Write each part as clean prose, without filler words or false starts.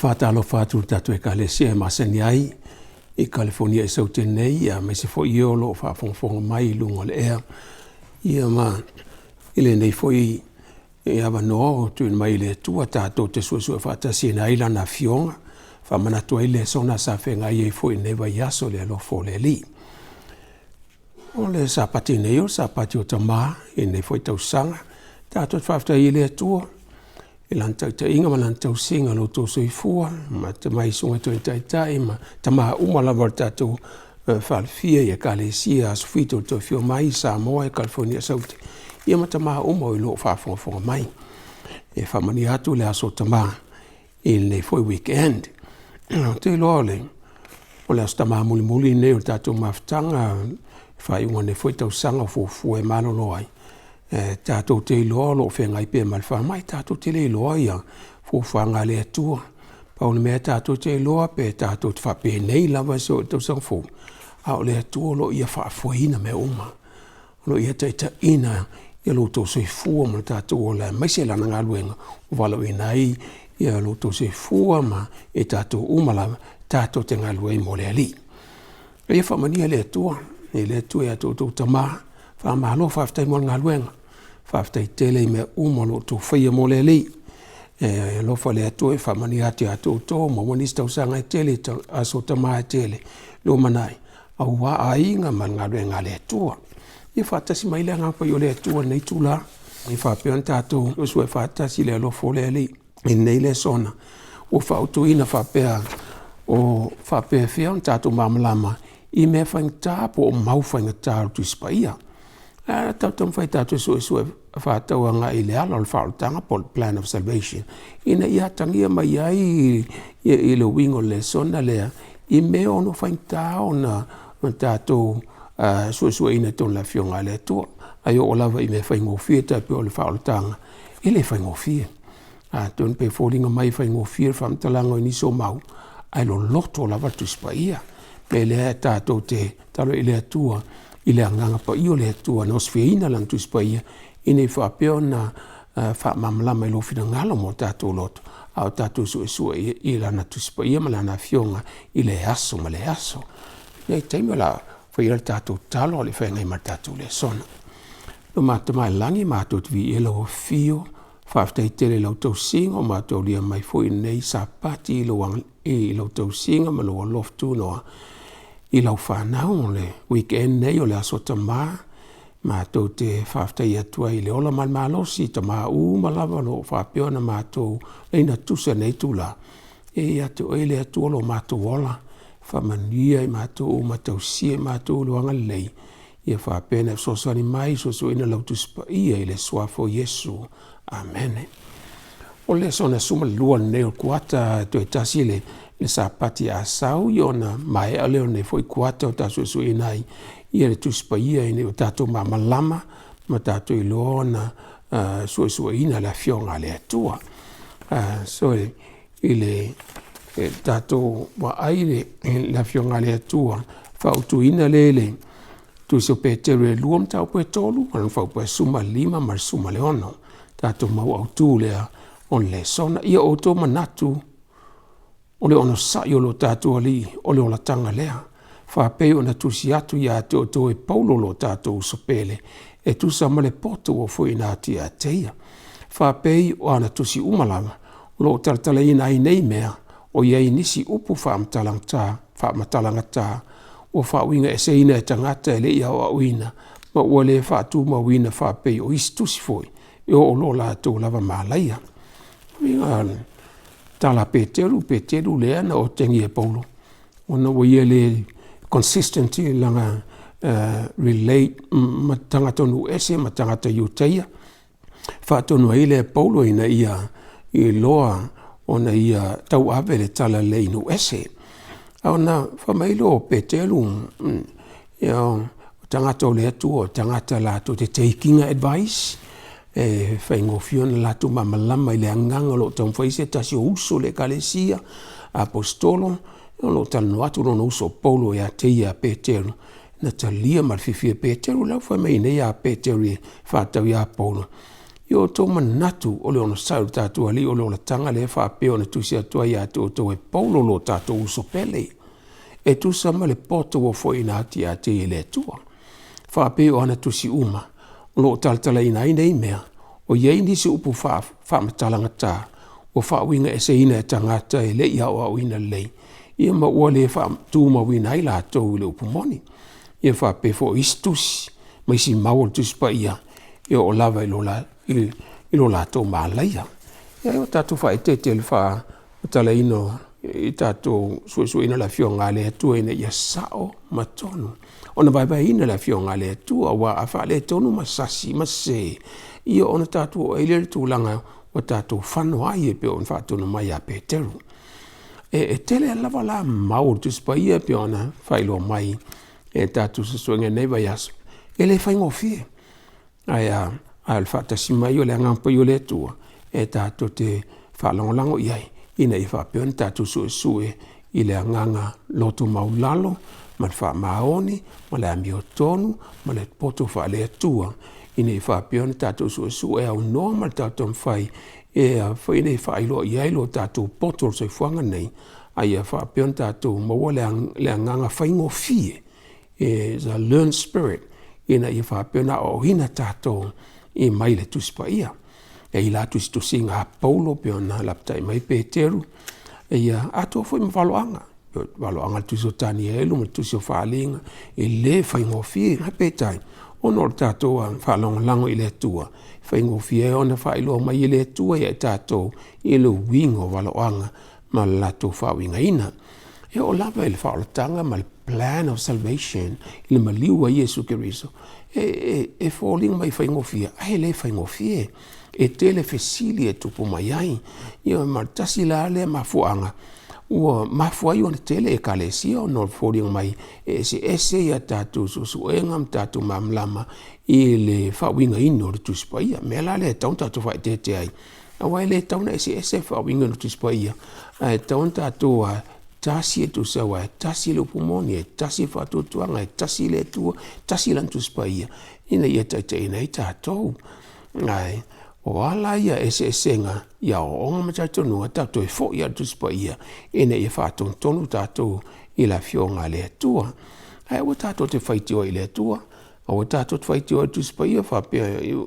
Faatalofa atu i le tatou Ekalesia e masani ai i Kalifonia i Saute nei, aemaise foi e o lo o faafogafoga mai i luga o le ea. Ia ma i lenei foi avanoa ua tuuina mai e le Atua tatou te suesue faatasi ai Lana Afioga, faamanatu ai lesona sa feagai ai foi i lenei vaiaso i le alofa o le Alii. O le Sapati nei o le Sapati o Tamā i lenei foi tausaga, tatou te faafetai ai i le Atua i Lana taitaiga ma Lana tausiga o lo outou soifua, amata mai i susuga i toeaina taitai ma tama uma lava o le tatou falefia i Ekalesia Aso Fitu o le Toe Afio Mai i Samoa i Kalifonia Saute, ia ma tama uma o lo o faafogafoga mai. E faamanuia atu le Aso Tama i lenei foi weekend. Ou te iloa o le Aso Tama mulimuli lenei o le tatou mafutaga, faaiuga o lenei foi tausaga o fuafua e malolo ai, e tatou te iloa o lo o feagai pea ma le faamai, tatou te le iloa ia fuafuaga a le Atua. Pau le mea tatou te iloa pe tatou te faapenei lava seia oo i le tausaga fou, a o le Atua o lo o Ia faafoeina mea uma, o lo o Ia taitaiina lo outou soifua ma lo tatou ola aemaise Lana galuega ua valaauina ai lo outou soifua ma i tatou uma lava tatou te galulue ai mo le Alii. Ia faamanuia le Atua i le Atua ia te outou tama, faamalo faafetai mo le galuega, faafetai tele i mea uma o lo o outou faia mo le Alii. E alofa le Atua e faamanuia atu ia te outou, maua nisi tausaga e tele, aso tama e tele i le lumanai, aua aiga ma le galuega a le Atua. Ia faatasi mai le Agaga Paia o le Atua i lenei itula, ia faapea ona tatou suesue faatasi i le alofa o le Alii i lenei lesona ua fautuaina faapea, o faapefea ona tatou malamalama i mea faigata po o mau faigata o le Tusi Paia. Ae tatou taumafai tatou te suesue faatau agai i le ala o le faaolataga po o le plan of salvation ina ia atagia mai ai i le uiga o le lesona lea i mea e ono faigata ona tatou suesueina i totonu o le Afioga a le Atua. Ae oo lava i mea faigofie tai pei o le faaolataga, e le faigofie. Atonu pei e foliga mai e faigofie le faamatalaga i nisi o mau, ae loloto lava le Tusi Paia. O le mea lea tatou te tatalo i le Atua i le Agaga Paia o le Atua na osofiaina Lana Tusi Paia, ina ia faapea ona faamalamalama i lou finagalo ma o tatou loto, a o tatou suesue i Lana Tusi Paia ma Lana Afioga i le aso ma le aso. I lenei taimi o le a faia le tatou tatalo a o le i feagai ma le tatou lesona. Lo matou Tama i le Lagi, matou te viia lau afio, faafetai tele i lau tausiga ua matou aulia mai foi i lenei Sapati i lau tausiga ma lou alofa tunoa i lau fanau. O le weekend nei o le Aso Tama, matou te faafetai atu ai i le ola ma le malosi i tama uma lava o lo o faapea ona matou laina tusa i lenei itula. E ia te oe le Atua lo matou ola, faamanuia i matou uma, tausia i matou i lou agalelei, ia faapea ona e fesoasoani mai i le suesueina o lau Tusi Paia i le Suafa o Iesu. Amene. O le lesona 12 lenei o le kuata, toe tasi le Sapati a sau ona maea lea o lenei foi kuata o tatou suesueina ai ia le Tusi Paia ina ia tatou malamalama ma tatou iloa ona suesueina le Afioga a le Atua. So i le tatou vaai i le Afioga a le Atua, fautuaina lea i le Tusi o Peteru e 2 mataupu e 3, ma lona faaupuga e 15 ma le 16. Tatou mau autu lea o le lesona. Ia outou manatu o le onosai o lo tatou Alii o le olataga lea, faapei ona tusi atu ia te outou e Paulo lo tatou uso pele, e tusa ma le poto ua foaiina atu ia te ia. Faapei o ana tusi uma lava, o lo o talatalaina ai nei mea, o i ai nisi upu faamatalagata ua faauigaeseina e tagata e le i aoaoina ma ua le faatumauina faapei o isi tusi foi e oo loa latou lava malaia. Uiga tala a Peteru, Peteru lea na otegia e Paulo ona ua ia le consistent i lana relate ma tagata o nuu ese ma tagata Iutaia. Faatonu ai lea e Paulo ina ia iloa ona ia tauave le tala lelei i nuu ese. A ona fai mai lea o Peteru, ia, o tagata o le Atua, o tagata latou te take ina advice, e faigofie ona latou malamalama i le agaga o lo o taumafai se tasi o uso o le Ekalesia, aposetolo, o lo o talanoa atu lona uso o Paulo ia te ia Peteru, na talia ma le fiafia e Peteru. O la ua fai mai nei ia Peteru e faatatau ia Paulo. I o outou manatu o le onosai o le tatou Alii o le olataga lea e faapea ona tusi atu ai ia te outou e Paulo lo tatou uso pele, e tusa ma le poto ua foaiina atu ia te ia e le Atua. Faapei o ana tusi uma o lo o talatalaina ai nei mea, o i ai nisi upu faamatala-gata ua faauigaeseina e tagata e le i aoaoina lelei, ia ma ua le faatumauina ai latou i le upu moni. Ia faapea foi o isi tusi ma isi mau o le Tusi Paia e oo lava i lo latou malaia. Ia ua tatou faaeteete i le faamatalaina i tatou suesueina o le Afioga a le Atua ina ia sao ma tonu, ona vaevaeina le Afioga a le Atua, aua a faaletonu ma sasi ma sese, ia ona tatou oo ai lea i le tulaga ua tatou fano ai e pei ona faatonu mai ia Peteru. E tele lava la mau o le Tusi Paia e pei ona faailoa mai e tatou suesuega i lenei vaiaso, e le faigofie. Ae a? A o le faatasi mai o le Agaga Paia o le Atua e tatou te faalagolago i ai ina ia faapea ona tatou suesue i le agaga loto maualalo ma le faamaoni ma le amiotonu ma le poto faale-Atua ina ia faapea ona tatou suesue e aunoa ma le tatou taumafai e faailoa i ai lo tatou poto o le soifuaga lenei, a ia faapea ona tatou maua le agaga faigofie, is a learn spirit, ina ia faapea ona aoaoina tatou i mai le Tusi Paia. E i ai la tusitusiga a Paulo pei ona lapatai mai Peteru, ia atoa foi ma valoaga, valoaga o le tusi o Tanielu ma le tusi o Faaaliga, e le faigofie. Ae peitai, ona o le tatou faalagolago i le Atua, e faigofie ai ona faailoa mai e le Atua ia i tatou i le uiga o valoaga ma le latou faauigaina. E oo lava i le faaolataga ma le plan of salvation i le maliu a Iesu Keriso, e foliga mai e faigofie, ae le faigofie. E tele fesili e tupu mai ai. Ia ma le tasi la lea mafuaaga ua mafua ai ona tele ekalesia ona o le foliga mai e eseese ia tatou suesuega ma tatou malamalama i le faauigaina o le Tusi Paia. O le mea la lea e tatau ona tatou faaeteete ai, aua e le tatau ona eseese le faauigaina o le Tusi Paia, ae tatau ona tatou tasi e tusa aua e tasi le upu moni, e tasi le faatuatuaga, e tasi le Atua, e tasi lana Tusi Paia ina ia taitaiina ai tatou. Ae o ala ia eseesega i aoaoga ma talitonuga tatou toe foi lava i le Tusi Paia ina ia faatonutonu tatou i le Afioga a le Atua. Ae aua tatou te faitio ai i le Atua, aua tatou te faitio ai i le Tusi Paia faapea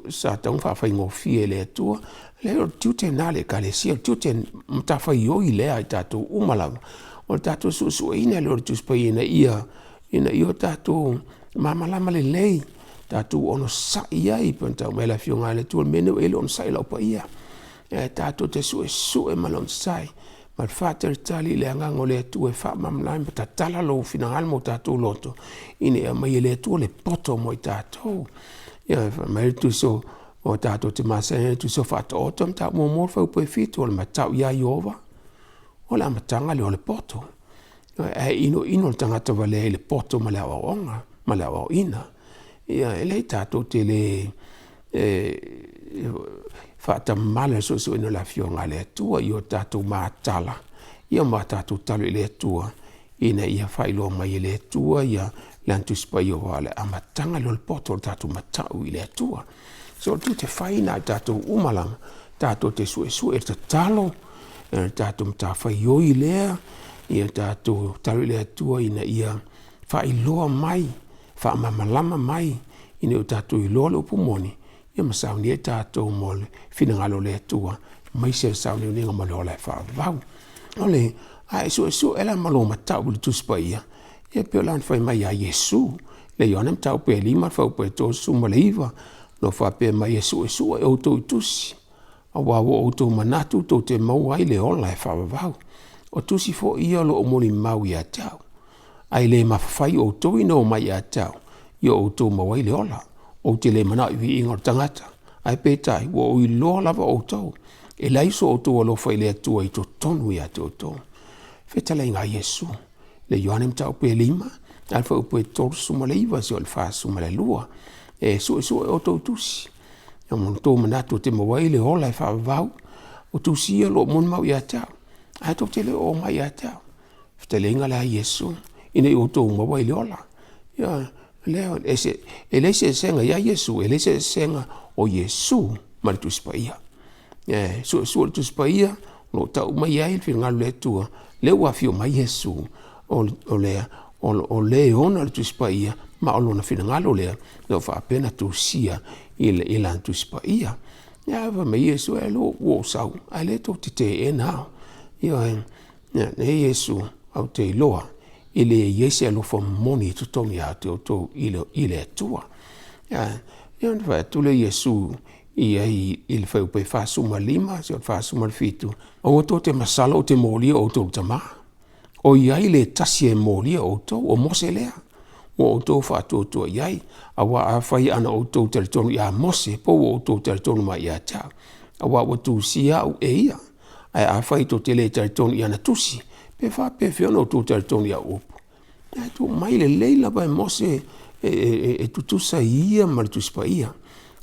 sa tatau ona faafaigofie e le Atua. Leai, o le tiute lena o le Ekalesia, o le tiute matafaioi lea a i tatou uma lava, o le tatou suesueina lea o le Tusi Paia ina ia tatou malamalama lelei, tatou onosai ai pei ona tau mai le Afioga a le Atua, o le mea lenei ua i ai le onosai i lou paia. E tatou te suesue ma le onosai ma le faatalitali i le Agaga o le Atua e faamalamalama ma tatala lou finagalo ma o tatou loto ina ia aumai e le Atua le poto mo i tatou. Ia, fai mai le tusi o tatou te masani ai le tusi o Faataoto, mataupu muamua fuaiupu 7, o le matau ia Ieova, o le amataga lea o le poto. Ae inoino le tagata valea i le poto ma le aoaoga ma le aoaoina. Ia, e leai tatou te le faatamala i le suesueina o le Afioga a le Atua i o tatou matala, ia ma tatou tatalo i le Atua ina ia faailoa mai e le Atua ia Lana Tusi Paia aua o le amataga lea o le poto o le tatou matau i le Atua. So o le tiute fai lena a tatou uma lava, tatou te suesue i le tatalo, le tatou matafaioi lea, ia tatou tatalo i le Atua ina ia faailoa mai, faamalamalama mai ina ia tatou iloa le upu moni, ia ma saunia ai tatou mo le finagalo o le Atua, aemaise le sauniuniga mo le ola e faavavau. O le a e suesue la ma lou matau i le Tusi Paia, ia pei o lana fai mai ia Iesu, le Ioane mataupu e 5 fuaiupu e 39, o lo o faapea mai, e suesue outou i tusi, aua ua outou manatu tou te maua ai le ola e faavavau. O tusi foi ia o lo o molimau ia te au, ae le mafafai outou ina omai ia te au, ia outou maua ai le ola. Ou te le manao i viiga o le tagata, ae peitai ua ou iloa lava outou, e leai so outou alofa i le Atua i totonu ia te outou. Fetalaiga a Iesu, le Ioane mataupu e 5, a le fuaiupu e 39 seia oo i le 42. E suesue outou tusi, ia ma outou manatu ou te maua ai le ola e faavavau, o tusi ia o lo o molimau ia te au, ae tou te le o omai ia te au. Fetalaiga la a Iesu, ina ia outou maua ai le ola. Ia, lea, e leai se eseesega ia Iesu, e leai se eseesega o Iesu. ma le Tusi Paia. E suesue le Tusi Paia, o lo o tau mai ai le finagalo o le Atua, lea ua afio mai Iesu, o le o le ona le Tusi Paia, ma o lona finagalo lea, o faapea na tusia i lana Tusi Paia. Ia fai mai Iesu, e lo ua ou sau, ae le tou te teena au. Ioe, nei Iesu, au te iloa, e le i ai se alofa moni i totonu ia te outou i le Atua. Ia, ia ona fai atu lea o Iesu i ai i le fuaiupu e 45 seia oo i le 47, Aua tou te masalo ou te molia outou i le Tama. O i ai le tasi e molia outou, o Mose lea, ua outou faatuatua i ai, aua afai ana outou talitonu ia Mose, po ua outou talitonu mai ia te au, aua ua tusia au e ia. Ae afai tou te le talitonu i ana tusi, pe faapefea ona outou talitonu i au upu? Ae tuu mai lelei lava e Mose e tutusa ia ma le Tusi Paia.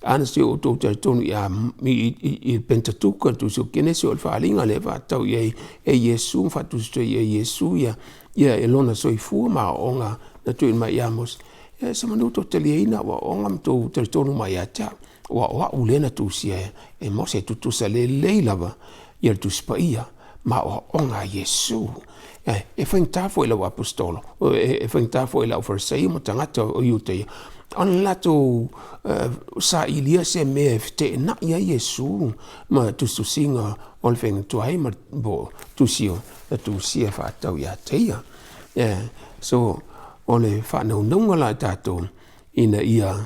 Ana se i outou talitonu i le Penitatuka, le tusi o Kenese o le Faaaliga lea e faatatau i ai e Iesu ma faatusitusa i ai e Iesu ia e lona soifua ma aoaoga na tuuina mai ia Mose. Ia semanu tou te taliaina au aoaoga ma tou talitonu mai ia te au, aua o au lea na tusia e Mose e tutusa lelei lava ia le Tusi Paia ma aoaoga a Iesu. E faigata foi i lau aposetolo, e faigata foi i lau Farisaio ma tagata o Iutaia, ona latou sailia se mea e feteenai ai Iesu ma tusitusiga o le faiga tuai ma tusi na tusia e faatatau ia te ia. So, o le faanaunauga la a tatou, ina ia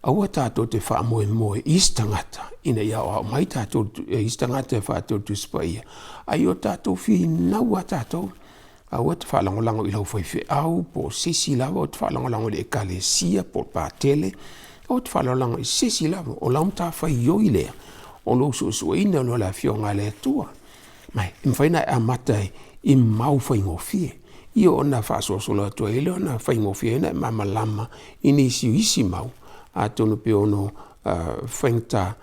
aua tatou te faamoemoe i isi tagata ina ia aoao mai tatou e isi tagata e faatatau i le Tusi Paia, a ia o tatou finau lava tatou. Aua te faalagolago i lau faifeau po o se isi lava, aua te faalagolago i le ekalesia po o le patele, aua te faalagolago i se isi lava, o lau matafaioi lea, o lou suesueina loa o le Afioga a le Atua. Ma e mafai ona e amata i mau faigofie, ia ona faasolosolo atu ai lea ona faigofie ai ona e malamalama i nisi o isi mau, atonu pe ono faigata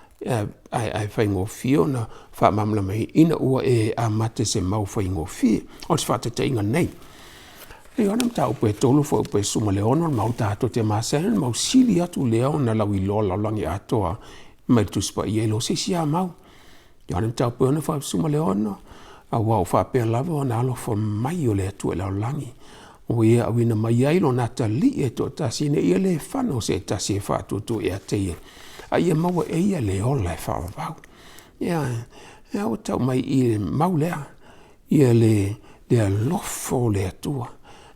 ae faigofie ona faamalamalama ina ua e amata i se mau faigofie. O se faataitaiga lenei. E ona mataupu e 3 fuaiupu e 16 le mau tatou te masani le mau sili atu lea ona lauiloa lalolagi atoa mai le Tusi Paia i lo se isi lava mau. Ioane mataupu e 6 fuaiupu 16, aua ua faapea lava ona alofa mai o le Atua i le lalolagi, ua ia auina mai ai lona atalii e toatasi ina ia le fano se tasi e faatuatua ia te ia, a ia maua e ia le ola e faavavau. Ia, ia ua tau mai i le mau lea, ia le alofa o le Atua,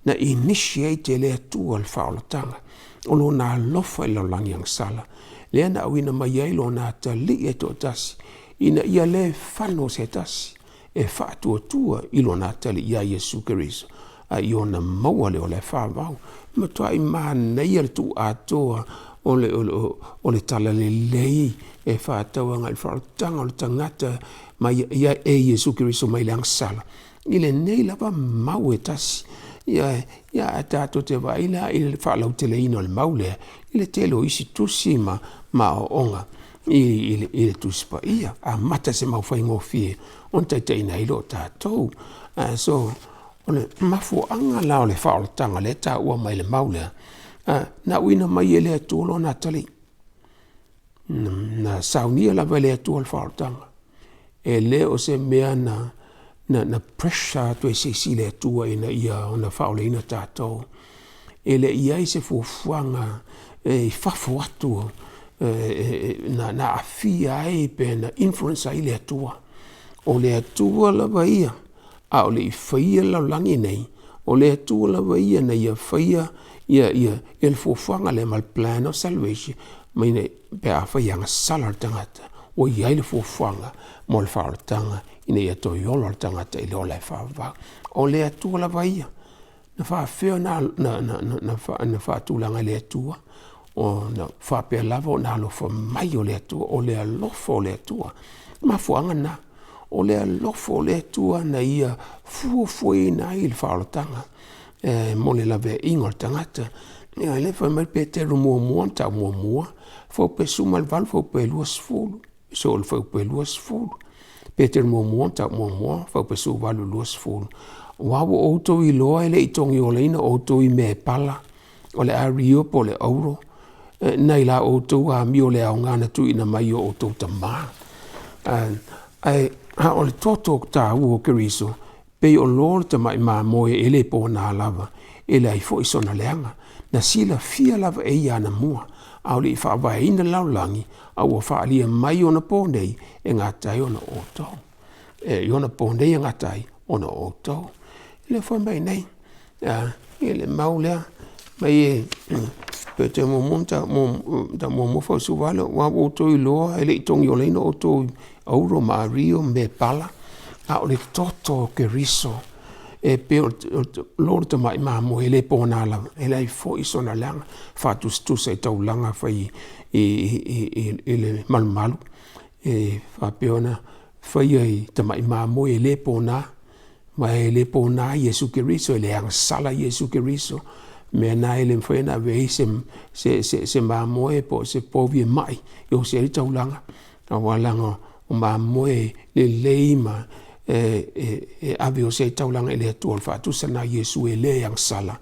na initiate e le Atua le faaolataga, o lona alofa i le lalolagi agasala, lea na auina mai ai lona atalii e toatasi, ina ia le fano se tasi e faatuatua i lona atalii ia Iesu Keriso, a ia ona maua le ola e faavau. E matuai manaia le tuu atoa o le, o le, o le talalelei e faatatau agai i le faaolataga o le tagata mai ia e Iesu Keriso mai le agasala, i lenei lava mau e tasi. Ia, ia a tatou te vaai la i le faalauteleina o le mau lea, i le tele o isi tusi ma aoaoga i le Tusi Paia, amata se mau faigofie ona taitaiina ai lea o tatou. So, o le mafuaaga la o le faaolataga lea e taua mai i le mau lea, na auina mai e le Atua lona atalii. Na saunia lava e le Atua le faaolataga. E le o se mea na, na, na pressure atu e se isi i le Atua ina ia ona faaolaina tatou. E le i ai se fuafuaga e i fafo atu e, na, na aafia ai pe na influence ai le Atua. O le Atua lava ia, a o le i faia le lalolagi nei, o le Atua lava ia na ia faia ia, ia, ia le fuafuaga lea ma le plan of salvation, mai nei, pe afai e agasala le tagata, ua i ai le fuafuaga mo le faaolataga ina ia toe ola le tagata i le ola e faavavau. O le Atua lava ia, na faafefea na, na, na, na, na, fa, na faatulaga e le Atua, o na faapea lava ona alofa mai o le Atua, o le alofa o le Atua. Mafuaaga na, o le alofa o le Atua na ia fuafuaina ai le faaolataga e mo le laveaiga o le tagata. Ia, lea fai mai Peteru muamua, tau muamua, fuaiupu e 18, fuaiupu e 20, so o le fuaiupu e 20. Peteru muamua, tau muamua, fuaiupu e 18, 20. Aua ua outou iloa e le i togiolaina outou i mea e pala, o le ario po o le auro, nai la outou amio le aoga na tuuina mai i o outou tama. Ae a o le toto taua o Keriso, pei o lo le tamai mamoe e le pona lava, e leai foi sona leaga. Na silafia lava e ia anamua, a o le i faavaeina le lalolagi, a ua faaalia mai i onapo nei e gata ai ona o outou. E i ona po nei e gata ai ona o outou. Le fai mai nei, i le mau lea, mai e pe te muamua ta muamua foi suvale, ua outou iloa e le i togiolaina outou i auro ma ario ma mea pala, a o le toto o Keriso, e pei o lo le tamai mamoe e le pona lava, e leai foi sona leaga, faatusatusa i taulaga fai i le malumalu, e faapea ona faia i tamai mamoe e le pona, ma e le pona Iesu Keriso, e le agasala Iesu Keriso, mea na e le mafai ona ave ai se mamoe po o se povi e mai e osi ai le taulaga, aua leaga o mamoe lelei ma e ave e osi ai le taulaga i le Atua. O le faatusa lena a Iesu e le agasala,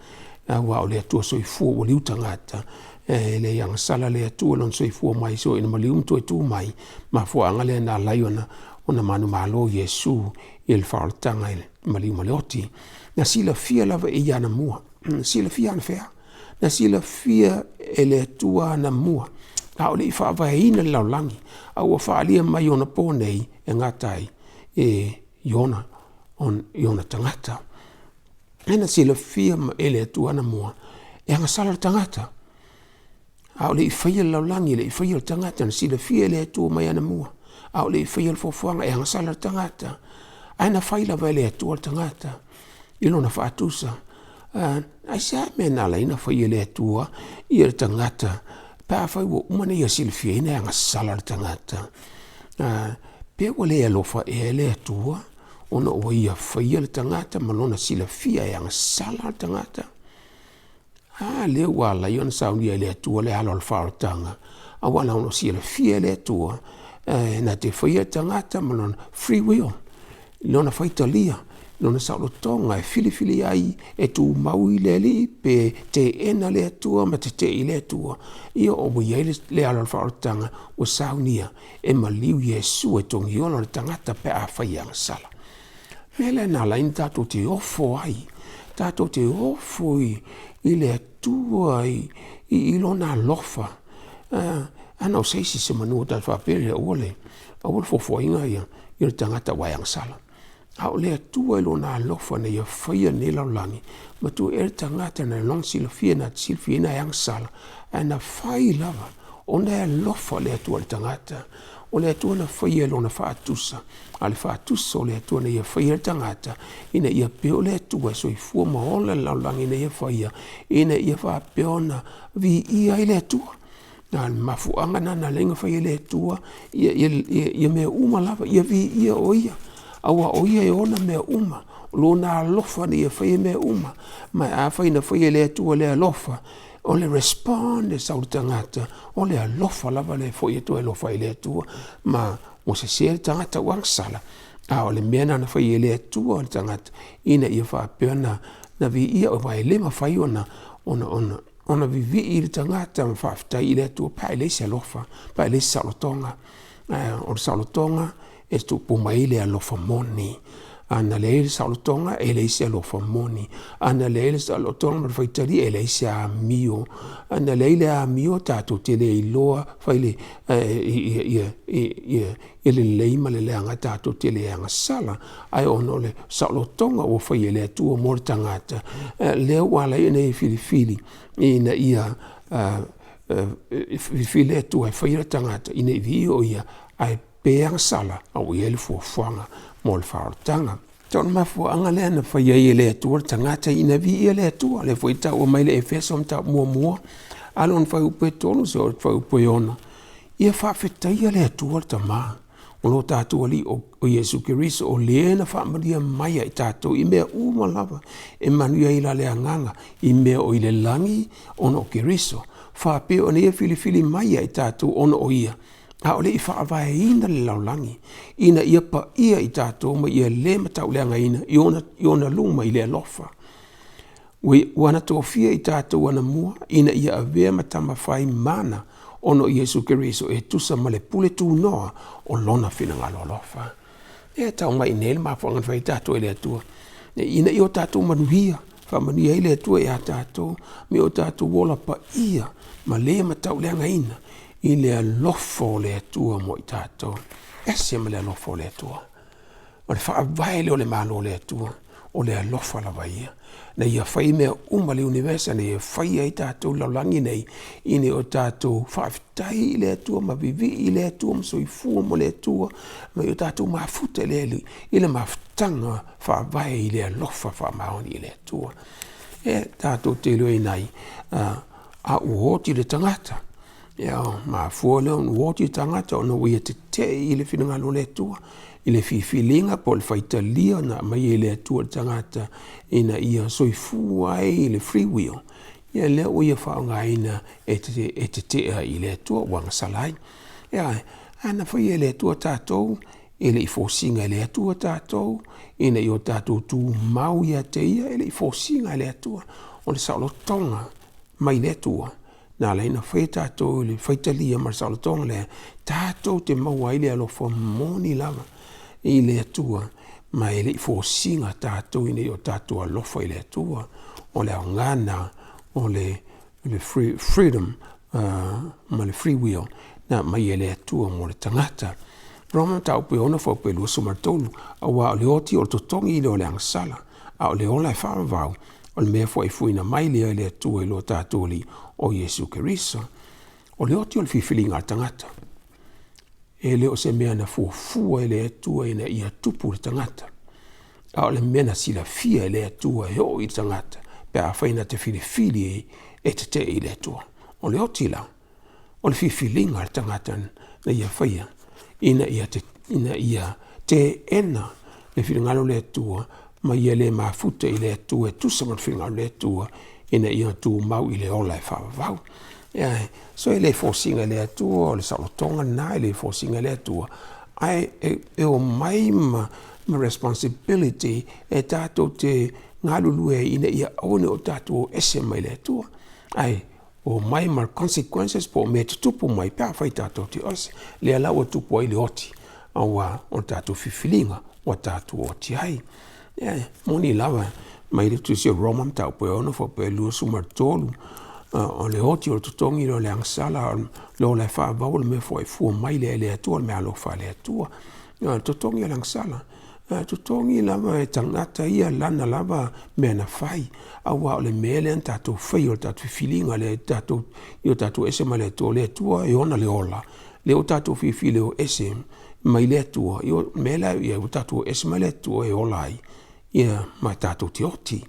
aua o le Atua soifua ua liu tagata, e le agasala le Atua i lona soifua mai seia oo ina maliu ma toe tu mai, mafuaaga lea na ala ai ona manumalo Iesu i le faaolataga i le maliu ma le oti. Na silafia lava e ia anamua, na silafia anafea? Na silafia e le Atua anamua, a o le i faavaeina le lalolagi, a ua faaalia mai i ona po nei e gata ai i ona tagata. E na silafia e le Atua anamua, e agasala le tagata, a o le i faia le lalolagi, e le i faia le tagata, na silafia e le Atua mai anamua, a o le i faia le fuafuaga e agasala le tagata, ae na fai lava e le Atua le tagata i lona faatusa. Aisea le mea na ala ai ona fai e le Atua ia le tagata pe afai ua uma ona ia silafiaina e agasala le tagata? Pe ua le alofa ea le Atua ona ua ia faia le tagata ma lona silafia e agasala le tagata? A lea ua ala ai ona saunia e le Atua le ala o le faaolataga, aua na ona silafia e le Atua na te faia le tagata ma lona free will, lona faitalia, lona saolotoga e filifili ai e tumau i le Alii pe teena le Atua ma tetee i le Atua. Ia ua i ai le ala o le faaolataga ua saunia e maliu Iesu e togiola le tagata pe afai e agasala. Mea lea na ala ai ona tatou te ofo ai, tatou te ofo i le Atua i lona alofa. Ana o se isi semanu o tatou faapea lea, aua le fuafuaina ia le tagata aua e agasala. A o le Atua i lona alofa na ia faia lenei lalolagi, matua ea le tagata na lona silafia, na te silafiaina e agasala, ae na fai lava ona e alofa le Atua i le tagata. O le Atua na faia i lona faatusa, a o le faatusa o le Atua na ia faia le tagata, ina ia pei o le Atua e soifua ma ola i le lalolagi ina ia faia, ina ia faapea ona viia ai le Atua. A o le mafuaaga lena na ala ai ona fai e le Atua ia mea uma lava, ia viia o Ia, aua o Ia e ona mea uma, o Lona alofa na ia faia mea uma. Ma afai na faia e le Atua le alofa, o le respond e sau i le tagata, o le alofa lava lea e foi atu e alofa ai i le Atua, ma ua sese le tagata ua agasala, a o le mea lena na fai e le Atua le tagata, ina ia faapea ona viia, aua e le mafai ona vivii le tagata ma faafetai i le Atua pe a e leai se alofa, pe a e leai se saolotoga. O le saolotoga e tupu mai le alofa moni. A na leai le saolotoga, e leai se alofa moni. A na leai le saolotoga ma le faitalia, e leai se amio. A na leai le amio, tatou te le iloa fai le ia lelei ma le leaga, tatou te le agasala. Ae ona o le saolotoga ua fai e le Atua mo le tagata, lea ua ala ai ona ia filifili ina ia filifili le Atua e faia le tagata ina ia viia o ia, ae pe agasala a ua i ai le fuafuaga mo le faaolataga. O le mafuaaga lea na fai ai e le Atua le tagata ina viia le Atua. Lea foi e taua mai le Efeso mataupu muamua, a lona fuaiupu e 3 seia oo i le fuaiupu e 6, ia faafetaia le Atua le Tama o lo tatou Alii o Iesu Keriso, o le na faamanuia mai ia i tatou i mea uma lava e manuia ai la le agaga i mea o i le lagi ona o Keriso, faapea ona ia filifili mai ia i tatou ona o ia, a o le i faavaeina le lalolagi, ina ia paia i tatou ma ia le matauleagaina i ona luma i le alofa. Ua na tofia i tatou anamua ina ia avea ma tama fai mana ona o Iesu Keriso e tusa ma le pule tunoa o lona finagalo alofa. E tau mai nei le mafuaaga na fai ai tatou e le Atua, ina ia o tatou manuia, faamanuia ai le Atua ia tatou ma ia o tatou ola paia ma le matauleagaina i le alofa o le Atua mo i tatou. E ese ma le alofa o le Atua. O le faavae lea o le Malo o le Atua, o le alofa lava ia. Na ia fai mea uma le universe na ia fai ai tatou i le lalolagi nei, ina ia o tatou faafetai i le Atua ma vivii i le Atua ma soifua mo le Atua, ma ia o tatou mafuta i le Alii i le mafutaga faavae i le alofa faamaoni i le Atua. E tatou te iloaina ai, a ua oti le tagata, ia mafua lea ona ua oti le tagata ona ua ia tetee i le finagalo o le Atua, i le filifiliga po o le faitalia na aumai e le Atua i le tagata ina ia soifua ai i le free will, ia lea ua ia faaaogaina e tetee ai i le Atua ua agasala ai. Ia, a na faia e le Atua tatou, e le i fosiga e le Atua tatou ina ia o tatou tumau ia te ia, e le i fosiga e le Atua. O le saolotoga mai le Atua na ala ai ona faia tatou i le faitalia ma le saolotoga lea tatou te maua ai le alofa moni lava i le Atua, ma e le i fosiga tatou ina ia o tatou alofa i le Atua. O le aoga lena o le freedom ma le free will na aumai e le Atua mo le tagata. Roma mataupu e 6 fuaiupu e 23, aua o le oti o le totogi lea o le agasala, a o le ola e faavavau, o le mea foi e fuiina mai lea e le Atua i lo tatou Alii o Iesu Keriso. O le oti o le filifiliga a le tagata. E le o se mea na fuafua e le Atua ina ia tupu le tagata, a o le mea na silafia e le Atua e oo i le tagata pe afai na te filifili e tetee i le Atua. O le oti la, o le filifiliga a le tagata na ia faia ina ia teena le finagalo o le Atua ma ia le mafuta i le Atua e tusa ma le finagalo o le Atua ina ia tumau i le ola e faavavau. So e le fosiga e le Atua, o le saolotoga lena e le fosiga e le Atua, ae e omai ma responsibility e tatou te galulue ai ina ia aua ne i o tatou o ese mai le Atua. Ae omai ma consequences po o mea e tutupu mai pe afai tatou te ose. Lea la ua tupu ai le oti, aua o le tatou filifiliga ua tatou oti ai. E moni lava mai le tusi o Roma mataupu e 6 fuaiupu e 23, o le oti o le totogi lea o le agasala, o le ola e faavavau o le mea foi e fua mai lea e le Atua, o le meaalofa a le Atua. O le totogi o le agasala, totogi lava e tagata ia lana lava mea na fai, aua o le mea lea na tatou faia, o le tatou filifiliga lea tatou, ia tatou ese mai le Atua, o le Atua e ona le ola, lea ua tatou filifili e o ese mai le Atua, ia o le mea la ia ua tatou o ese mai le Atua e ola ai, ia ma tatou te oti.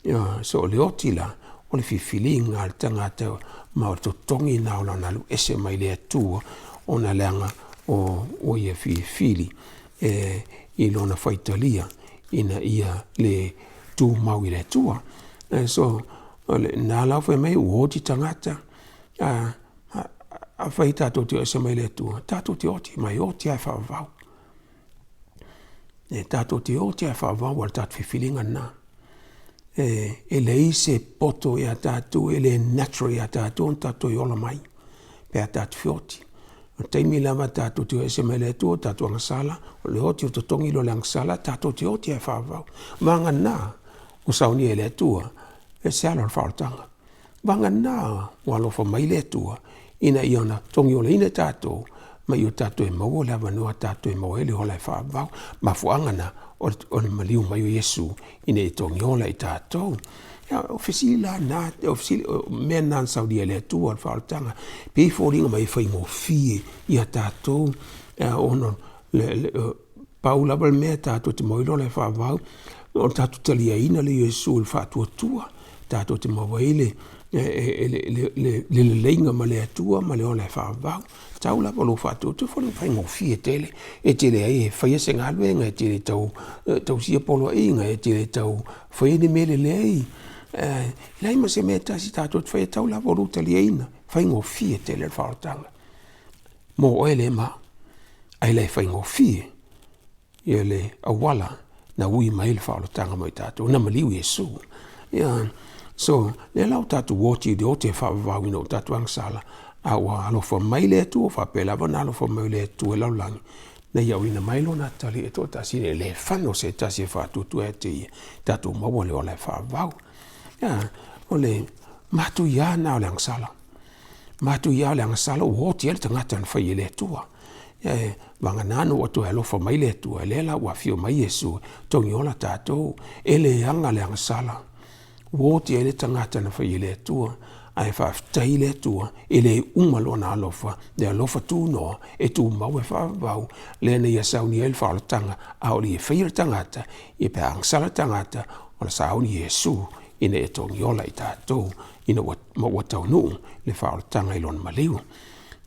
Ia, so o le oti la, o le filifiliga a le tagata ma o le totogi lena o lana alu ese mai le Atua ona leaga o ua ia filifili e i lona faitalia ina ia le tumau i le Atua. So, o lena la fai mai ua oti tagata, afai tatou te o ese mai le Atua, tatou te oti mai oti lava e faavavau. E tatou te oti lava e faavavau a le tatou filifiliga lena. E leai se poto ia tatou, e le natural ia tatou ona tatou toe ola mai pe a tatou feoti. O le taimi lava tatou te o ese mai le Atua, tatou agasala, o le oti o le totogi lea o le agasala, tatou te oti lava e faavavau. Vagana ua saunia e le Atua e se ala o le faaolataga. Vagana ua alofa mai le Atua ina ia ona togiolaina tatou ma ia o tatou e maua le avanoa tatou e maua ai le ola e faavavau. Mafuaaga na o le maliu mai o Iesu ina ia togiola i tatou. Ia, o fesili la na, o fesili, o mea na na saunia e le Atua o le faaolataga, pei e foliga mai e faigofie ia tatou ona pau lava le mea tatou te maua ai le ola e faavavau, o le tatou taliaina lea o Iesu i le faatuatua, tatou te maua ai le leleiga ma le Atua ma le ola e faavavau. Tau lava lou faatuatua, e faigofie tele, e te leai e faia se galuega, e te le tau tausia poloaiga, e te le tau faia ni mea lelei. E leai ma se mea e tasi tatou te faia, tau lava o lou taliaina, faigofie tele le faaolataga mo oe le ma au, ae le faigofie ia le auala na ui mai le faaolataga mo i tatou, na maliu Iesu. Ia, so, lea la ua tatou oti i le oti e faavavau ina ua tatou agasala, a ua alofa mai le Atua, faapea lava ona alofa mai o le Atua i le lalolagi, na ia auina mai Lona Atalii e toatasi ina ia le fano se tasi e faatuatua ia te Ia, tatou maua le ola e faavavau. Ia, o le matuia lena o le agasala. Matuia o le agasala ua oti ai le tagata na fai e le Atua. E vagana na ua toe alofa mai le Atua, lea la ua afio mai Iesu e togiola tatou. E leaga le agasala, ua oti ai le tagata na fai e le Atua, ae faafetai i le Atua, e le uma lona alofa, le alofa tunoa e tumau e faavavau, lea na ia saunia ai le faaolataga, a o le i faia le tagata, ia pe a agasala le tagata, ona sauni Iesu ina ia togiola i tatou, ina ua, ma ua taunuu le faaolataga i lona maliu.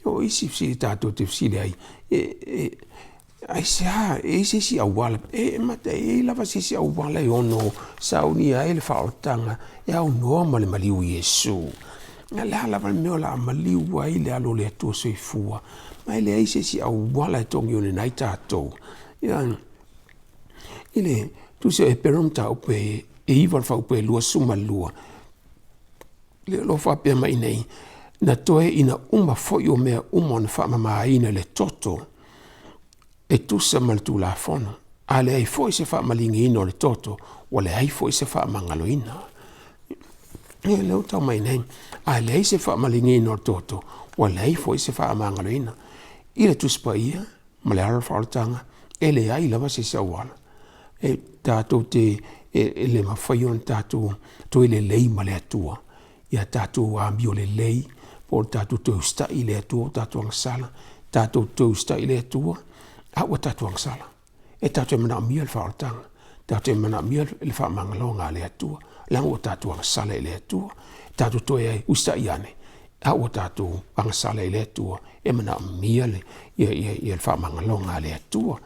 O isi fesili tatou te fesili ai, e, e, aisea, e i ai se isi auala, e mata e i ai lava se isi auala e ono saunia ai le faaolataga e aunoa ma le maliu o Iesu. O le a lava le mea o le a maliu ai le alo o le Atua soifua, ma e leai se isi auala e togioleina ai tatou. Ia, i le tusi o Eperu mataupu e 9 le fuaiupu e 22, lea o lo o faapea mai nei, na toe ina uma foi o mea uma ona faamamaina i le toto e tusa ma le Tulafono, a leai foi se faamaligiina o le toto, ua leai foi se faamagaloina. Ia, lea ua tau mai nei, a leai se faamaligiina o le toto, ua leai foi se faamagaloina. I le Tusi Paia ma le ala o le faaolataga, e leai lava se isi auala e tatou te e le mafai ona tatou toe lelei ma le Atua. Ia tatou amio lelei, po o le tatou toe usitai i le Atua, o tatou agasala, tatou toe usitai i le Atua, a ua tatou agasala. E tatou te manaomia le faaolataga, tatou te manaomia le faamagaloga a le Atua, leaga ua tatou agasala i le Atua. Tatou toe usitai ane, a ua tatou agasala i le Atua, e manaomia le, ia, ia, ia le faamagaloga a le Atua.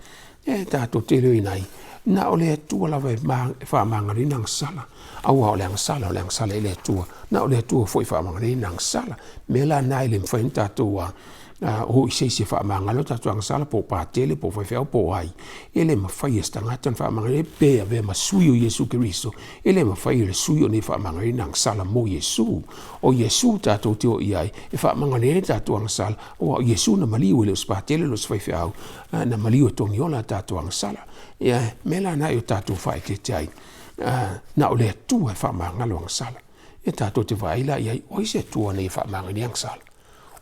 E tatou te iloaina ai, na o le Atua lava e faamagaloina agasala, aua o le agasala, o le agasala i le Atua. Na o le Atua foi e faamagaloina agasala. Mea la na e le mafai ona tatou o i se isi e faamagalo tatou agasala, po o patele, po o faifeau, po o ai. E le mafai e se tagata ona faamagalo, pe avea ma sui o Iesu Keriso, e le mafai e le sui o nei faamagaloina agasala mo Iesu. O Iesu tatou te o i ai e faamagaloina ai tatou agasala, aua o Iesu na maliu e le o se patele, le o se faifeau, na maliu e togiola tatou agasala. Ia, mea la na e o tatou faaeteete ai, na o le Atua e faamagalo agasala. E tatou te vaai la i ai, o ai se Atua nei e faamagalo agasala?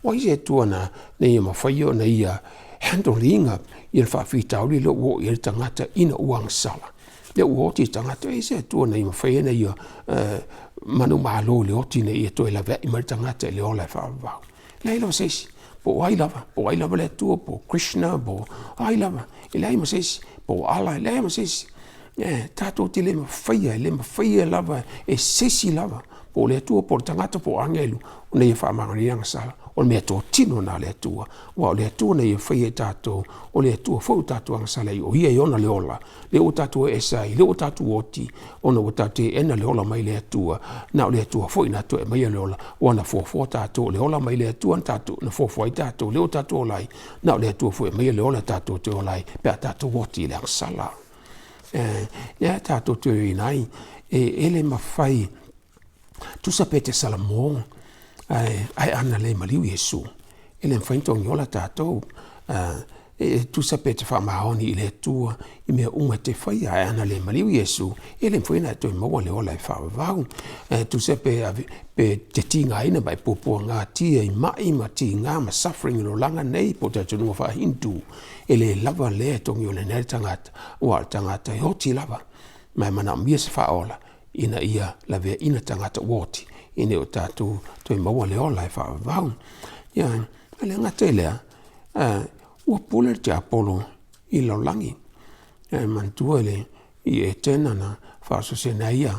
O ai se Atua na ia mafai ona ia handle ina ia le faafitauli lea ua oo i ai le tagata ina ua agasala. Lea ua oti le tagata, e se Atua na ia mafai ona ia manumalo i le oti ina ia toe laveai mai le tagata i le ola e faavavau. Leai lava se isi, po o ai lava, po o ai lava le Atua, po o Krishna, po o ai lava, e leai ma se isi, po o Allah, e leai ma se isi. E, tatou te le mafaia, e le mafaia lava e se isi lava, po o le Atua, po o le tagata, po o agelu, ona ia faamagaloina agasala. O le mea totino lena a le Atua, aua o le Atua na ia faia i tatou, o le Atua foi ua tatou agasala ai, o Ia e ona le ola, lea ua tatou esa ai, lea ua tatou oti, ona ua tatou teena le ola mai le Atua, na o le Atua foi na toe aumaia le ola, ua na fuafua tatou, o le ola mai le Atua na tatou, na fuafua ai tatou, lea ua tatou ola ai, na o le Atua foi e aumaia le ola tatou te ola ai, pe a tatou oti i le agasala. E, lea tatou te oina ai, e, e le mafai, tusa pe te salamo, ae, ae ana le maliu Iesu, e le mafai ona togiola tatou, e tusa pe te faamaoni i le Atua i mea uma e te faia, ae ana le maliu Iesu, e le mafai ona e toe maua le ola e faavavau. E tusa pe, ave, pe te tigaina ma e puapuagatia i mai ma tiga ma suffering i le olaga nei po o talitonuga faa-Hindu, e le lava lea e togiolaina ai le tagata, aua o le tagata e oti lava, ma e manaomia se faaola ina ia laveaina tagata ua oti, ina ia o tatou toe maua le ola e faavavau. Ia, e le gata i lea, ua pule le tiapolo i le lalolagi. E manatua le i Etena na faaosoosoina ai ia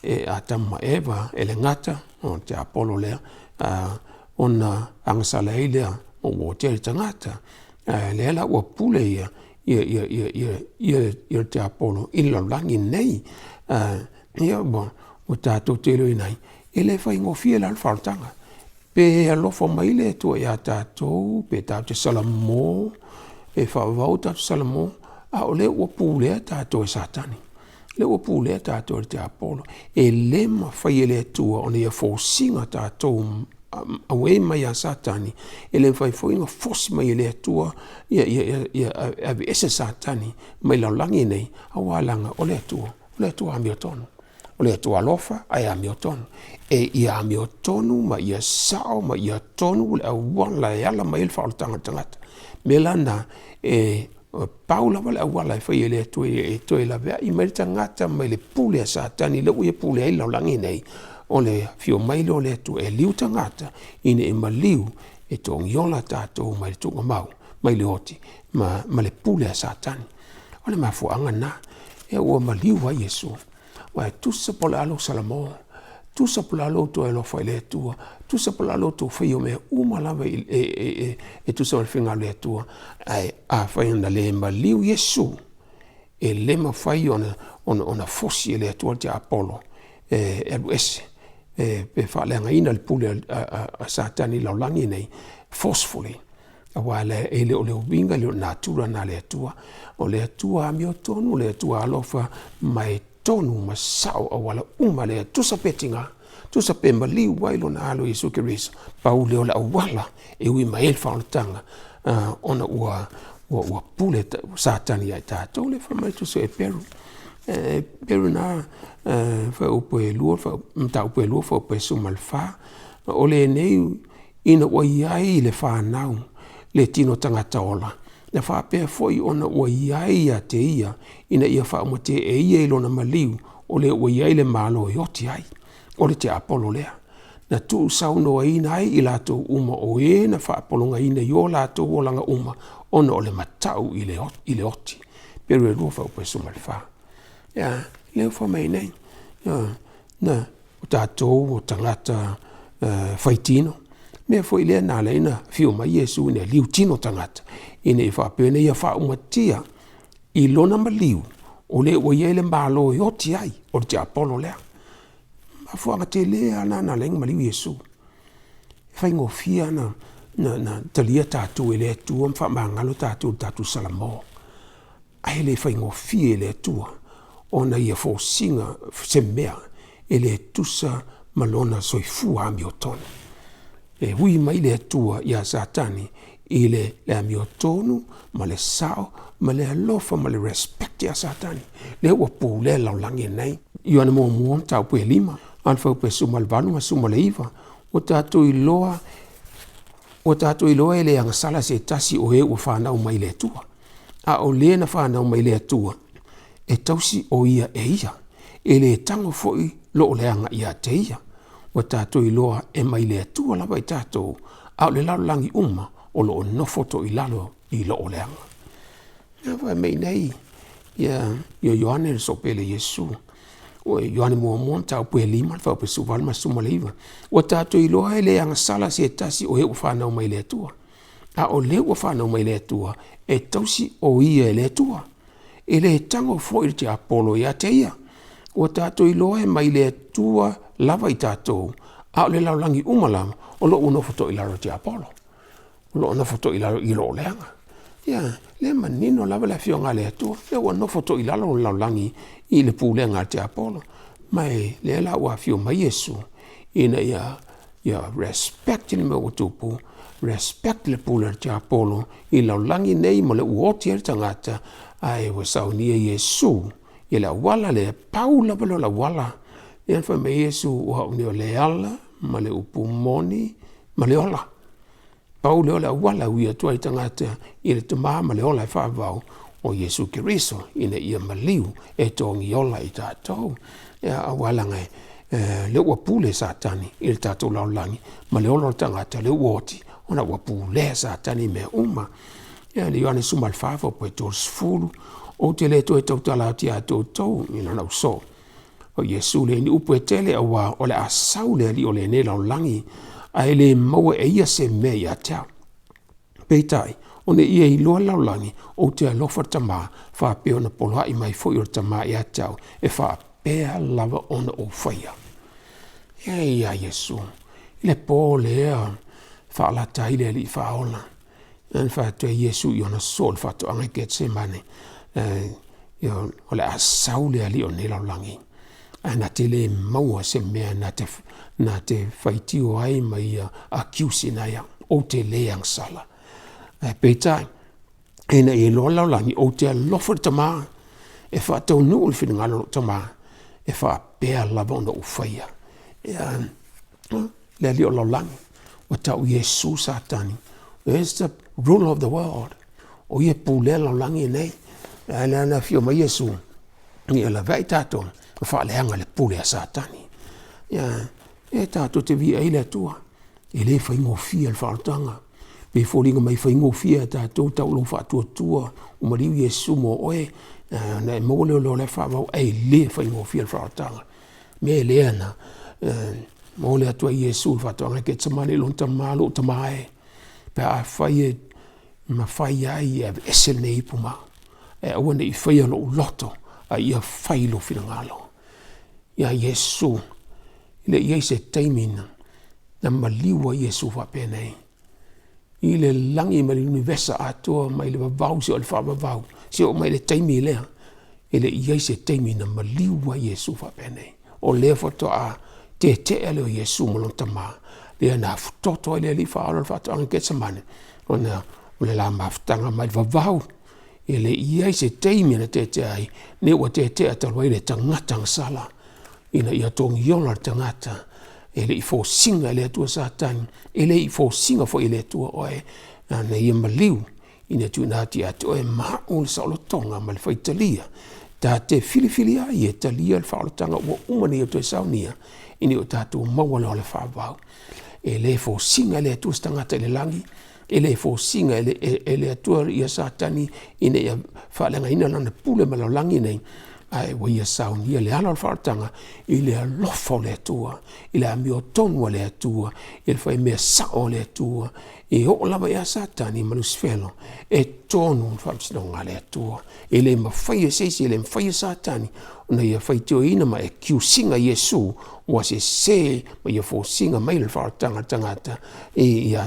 e Atamu ma Eva e le gata o le tiapolo lea, ona agasala ai lea ma ua otia le tagata. Ae lea la ua pule ia ia ia ia ia ia ia le tiapolo i le lalolagi lenei. Ia ua ua tatou te iloaina ai, e le faigofie la le faaolataga. Pe alofa mai le Atua ia tatou, pe tatou te salamo, pe faavavau tatou salamo, a o lea ua pulea tatou e Satani. Lea ua pulea tatou e le tiapolo. E le mafai e le Atua ona ia fosiga tatou auē mai ia Satani, e le mafai foi ona fosi mai e le Atua ia, ia, ia, ia aveese Satani mai lalolagi nei, auā leaga o le Atua, o le Atua amiotonu. O le Atua alofa ae amiotonu. E ia amiotonu ma ia sao ma ia tonu le auala e ala mai ai le faaolataga o le tagata. O le mea la lena, e pau lava le auala e fai e le Atua e toe laveai mai le tagata mai le pule a Satani lea ua ia pulea ai le lalolagi nei, o le afio mai lea o le Atua e liu tagata ina ia maliu e togiola tatou mai le tuugamau, mai le oti ma le pule a Satani. O le mafuaaga lena, e ua maliu ai Iesu. Aua e tusa po o le a lou salamo, tusa po o le a lou toe alofa i le Atua, tusa po o le a lo outou faia o mea uma lava e tusa ma le finagalo o le Atua, ae afai na le maliu Iesu, e le mafai ona fosi e le Atua le tiapolo e alu ese, pe faaleagaina le pule a Satani i le lalolagi nei, forcefully. Aua e le o le uiga, e le o le natura lena a le Atua. O le Atua amiotonu, o le Atua alofa, ma e tonu ma sao auala uma lea, tusa pe tiga, tusa pe maliu ai lona alo Iesu Keriso, pau lea o le auala e ui mai ai le faaolataga, ona ua ua pule Satani ia i tatou. Le fai mai tusi o Eperu, Eperu na fuaiupu e 2, mataupu e 2 fuaiupu e 14, o lenei ina ua i ai le fanau le tino tagata ola, na faapea foi ona ua i ai ia te ia, ina ia faaumatea e ia i lona maliu, o lea ua i ai le Malo e oti ai, o le tiapolo lea. Na tuusaunoaina ai i latou uma o e na faapologaina i o latou olaga uma, ona o le matau i le oti. Peru e 2 fuaiupu e 14. Ia, lea ua fai mai nei, na, o tatou o tagata faitino, mea foi lea na ala ai ona afio mai Iesu ina ia liu tino tagata, ina ia faapea ona ia faaumatia i lona maliu, o lea ua i ai le Malo e oti ai, o le tiapolo lea. Mafuaaga tele lava lena na ala ai ona maliu Iesu. E faigofie lava ona talia tatou e le Atua ma faamagalo tatou i le tatou salamo. Ae le faigofie e le Atua ona ia fosiga se mea e le tusa ma lona soifua amiotonu. E ui mai le Atua ia Satani i le amiotonu ma le sao ma le alofa ma le respect ia Satani. Lea ua pulea le lalolagi lenei. Ioane muamua mataupu e 5, a le fuaiupu e 18 ma 19, ua tatou iloa ua tatou iloa e le agasala se tasi o e ua fanau mai le Atua. A o le na fanau mai le Atua, e tausi o ia e ia, e le tago foi loo leaga ia te ia. Ua tatou iloa e mai le Atua lava i tatou, a o le lalolagi uma o lo o nofo toilalo i loo leaga. Ia fai mai nei, ia Ioane le soopele Iesu, o Ioane muamua mataupu e 5, le fuaiupu e 18 ma le 19, ua tatou iloa e le agasala se tasi o e ua fanau mai le Atua. A o lea ua fanau mai le Atua, e tausi o ia e le Atua. E le tago foi le tiapolo ia te ia. Ua tatou iloa e mai le Atua lava i tatou, a o le lalolagi uma lava o lo o ua nofo toilalo le tiapolo. O lo o nofo toilalo i loo leaga. Ia, lea manino lava le afioga a le Atua, lea ua nofo toilalo le lalolagi i le pulega a le tiapolo. Ma e lea la ua afio mai Iesu, ina ia ia respect le mea ua tupu, respect le pule a le tiapolo i le lalolagi nei ma le ua oti ai le tagata, ae ua saunia Iesu i le auala lea, pau lava lea o le auala. Lea na fai mai ai Iesu, o au nei o le ala ma le upu moni ma le ola. Pau lea o le auala e ui atu ai tagata i le Tama ma le ola e faavavau o Iesu Keriso ina ia maliu e togi ola i tatou. Ia, aua leaga lea ua pule Satani i le tatou lalolagi ma le ola o le tagata lea ua oti ona ua pulea Satani i mea uma. Ia, le Ioane 14 fuaiupu e 30, ou te le toe tautala atu ia te outou i lana uso. O Iesu le ni upu e tele auā o le a sau le alii o lenei lalolagi, ae le maua e ia se mea ia te au. Peitai, ona ia iloa le lalolagi, ou te alofa le Tama, faapea ona poloai mai foi o le Tama ia te au, e faapea lava ona ou faia. E ia Iesu, i le pō lea faalata ai le Alii Faaola, na fai atu ai Iesu i ona soo i le faatoaga i Getsemane. O le a sau le alii o lenei lalolagi, ae na te le maua se mea na te faitio ai ma ia accuse ina ai au, ou te le agasala. Ae peitai, ina ia iloa le lalolagi ou te alofa i le Tama, e faataunuu le finagalo o lou Tama, e faapea lava ona ou faia. Ia, le alii o le lalolagi, ua tau Iesu Satani, is the ruler of the world. O ia e pulea le lalolagi lenei. Ae lea na afio mai Iesu, ia laveai tatou ma faaleaga le pule a Satani. Ia, e tatou te viia ai le Atua, e le faigofie le faaolataga. Pe foliga mai e faigofie ia tatou tau lou faatuatua ua maliu Iesu mo oe, ona e maua lea o le ola faavavau, ae le faigofie le faaolataga. Mea lea na momoli atu ai Iesu i le faatoaga i Ketsemane i lona Tama, lou Tama e, pe afai e mafai ai e aveese lenei ipu ma au, ae aua ne i faia lou loto, a ia fai lou finagalo. Ia Iesu, e le i i ai se taimi na maliu ai Iesu faapenei i le lagi ma le univesa atoa mai le vavau seia oo i le faavavau, seia oo mai i le taimi lea, e le i i ai se taimi na maliu ai Iesu faapenei. O lea faatoa tetea lea o Iesu ma lona Tama, lea na afutoto ai le Alii Faaola i le faatoaga i Ketsemane, ona o le la mafutaga mai le vavau, e le i i ai se taimi na tetea ai, ne ua tetea talu ai le tagata agasala, ina ia togiola le tagata, e le i fosiga e le Atua Satani, e le i fosiga foi e le Atua oe, na ia maliu ina tuuina atu ia te oe ma au le saolotoga ma le faitalia, ta te filifili ai e talia le faaolataga ua uma ona ia toe saunia, ina ia o tatou maua le ola faavavau. E le fosiga e le Atua se tagata i le lagi, e le fosiga e le Atua ia Satani ina ia faaleagaina lana pule ma le lalolagi nei, ae ua ia saunia le ala o le faaolataga i le alofa o le Atua, i le amiotonu a le Atua, i le faimea sao a le Atua, e oo lava ia Satani ma Lusifelo, e tonu le faamasinoga a le Atua. E le mafai e se isi, e le mafai e Satani ona ia faitioina ma e kiusiga Iesu ua sese ma ia fosiga mai le faaolataga a le tagata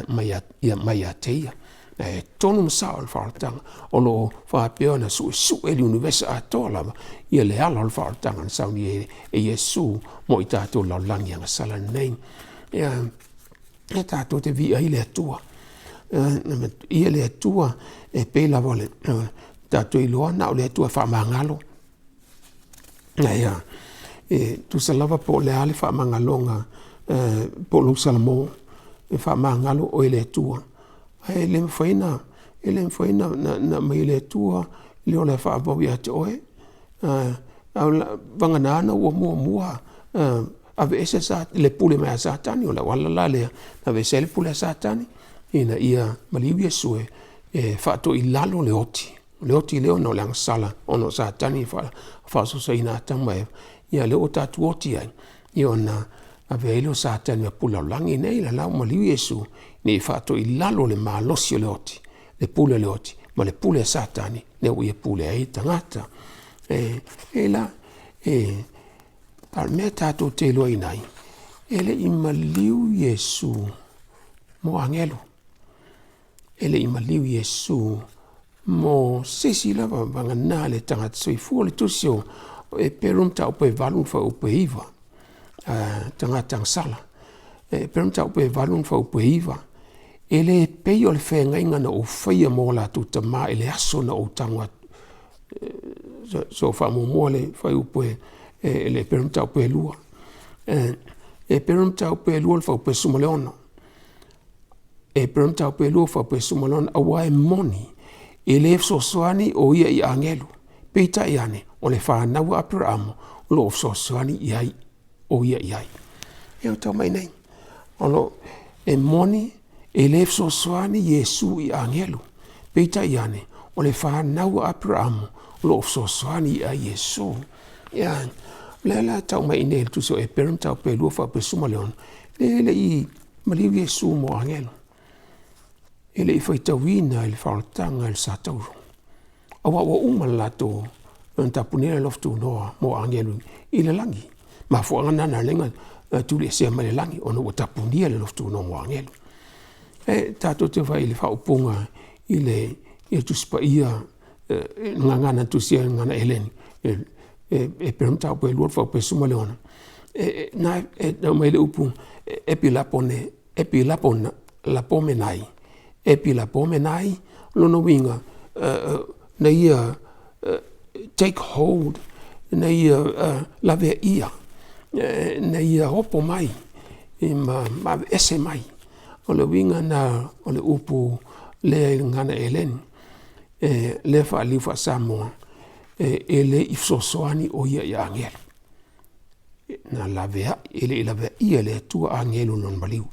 mai ia te ia. E tonu ma sao le faaolataga o lo o faapea ona suesue le univesa atoa lava ia le ala o le faaolataga na saunia e Iesu mo i tatou lalolagi agasala lenei. Ia, e tatou te viia ai le Atua. Ia le Atua e pei lava o le tatou iloa na o le Atua e faamagalo. Ia, e tusa lava po o le a le faamagaloga po o lou salamo, e faamagalo oe e le Atua. Ae le mafai na, e le mafai na aumai e le Atua le ola e faavavau ia te oe. Vagana na ua muamua aveese le pule mai a Satani, o le auala la lea na aveese ai le pule a Satani, ina ia maliu Iesu e faatoilalo le oti, o le oti lea ona o le agasala ona o Satani e faasosoina Atamu ma Eva, ia lea ua tatou oti ai, ia ona avea ai lea o Satani ma pule lalolagi nei, la ua maliu Iesu ina ia faatoilalo le malosi o le oti, le pule o le oti ma le pule a Satani lea ua ia pule ai tagata. E, e la, e, a o le mea tatou te iloaina ai, e le i maliu Iesu mo agelu, e le i maliu Iesu mo se isi lava vagana le tagata soifua le tusi o Eperu mataupu e 8 fuaiupu e 9, tagata agasala. Eperu mataupu e 8 fuaiupu e 9, e le pei o le feagaiga na ou faia mo latou tama i le aso na ou tago atu. So faamuamua le fuaiupu e le Eperu mataupu e 2. Eperu mataupu e 2 le fuaiupu e 16. Eperu mataupu e 2 fuaiupu e 16, aua e moni, e le fesoasoani o ia i agelu, peitai ane, o le fanau a Aperaamo o lo o fesoasoani i ai o ia i ai. E o tau mai nei, o lo e moni e le fesoasoani Iesu i agelu, peitai ane, o le fanau a Aperaamo o lo o fesoasoani i ai Iesu. Ia, o lea la tau mai nei le tusi o Eperu mataupu e 2 fuaiupu e 16, e le i maliu Iesu mo agelu, e le i faitauina i le faaolataga i le satauro. Aua ua uma le latou tapunia le alofa tunoa mo agelu i le lagi. Mafuaaga na na lenga tuliesea mai le lagi ona ua tapunia le alofa tunoa mo agelu. E tatou te vaai i le faaupuga i le Tusi Paia gagana na tusia i le gagana Eleni, Eperu mataupu e 2 fuaiupu e 16. Na e aumai le upu epilapone, epilapona, lapomenai, epilapomenai, o lona uiga na ia take hold, na ia laveaia, na ia opo mai ma aveese mai. O le uiga lena o le upu lea i le gagana Eleni, lea e faaliliu faa-Samoa, e le i fesoasoani o ia i agelu, na laveai, e le i laveaia e le Atua agelu i lona maliu.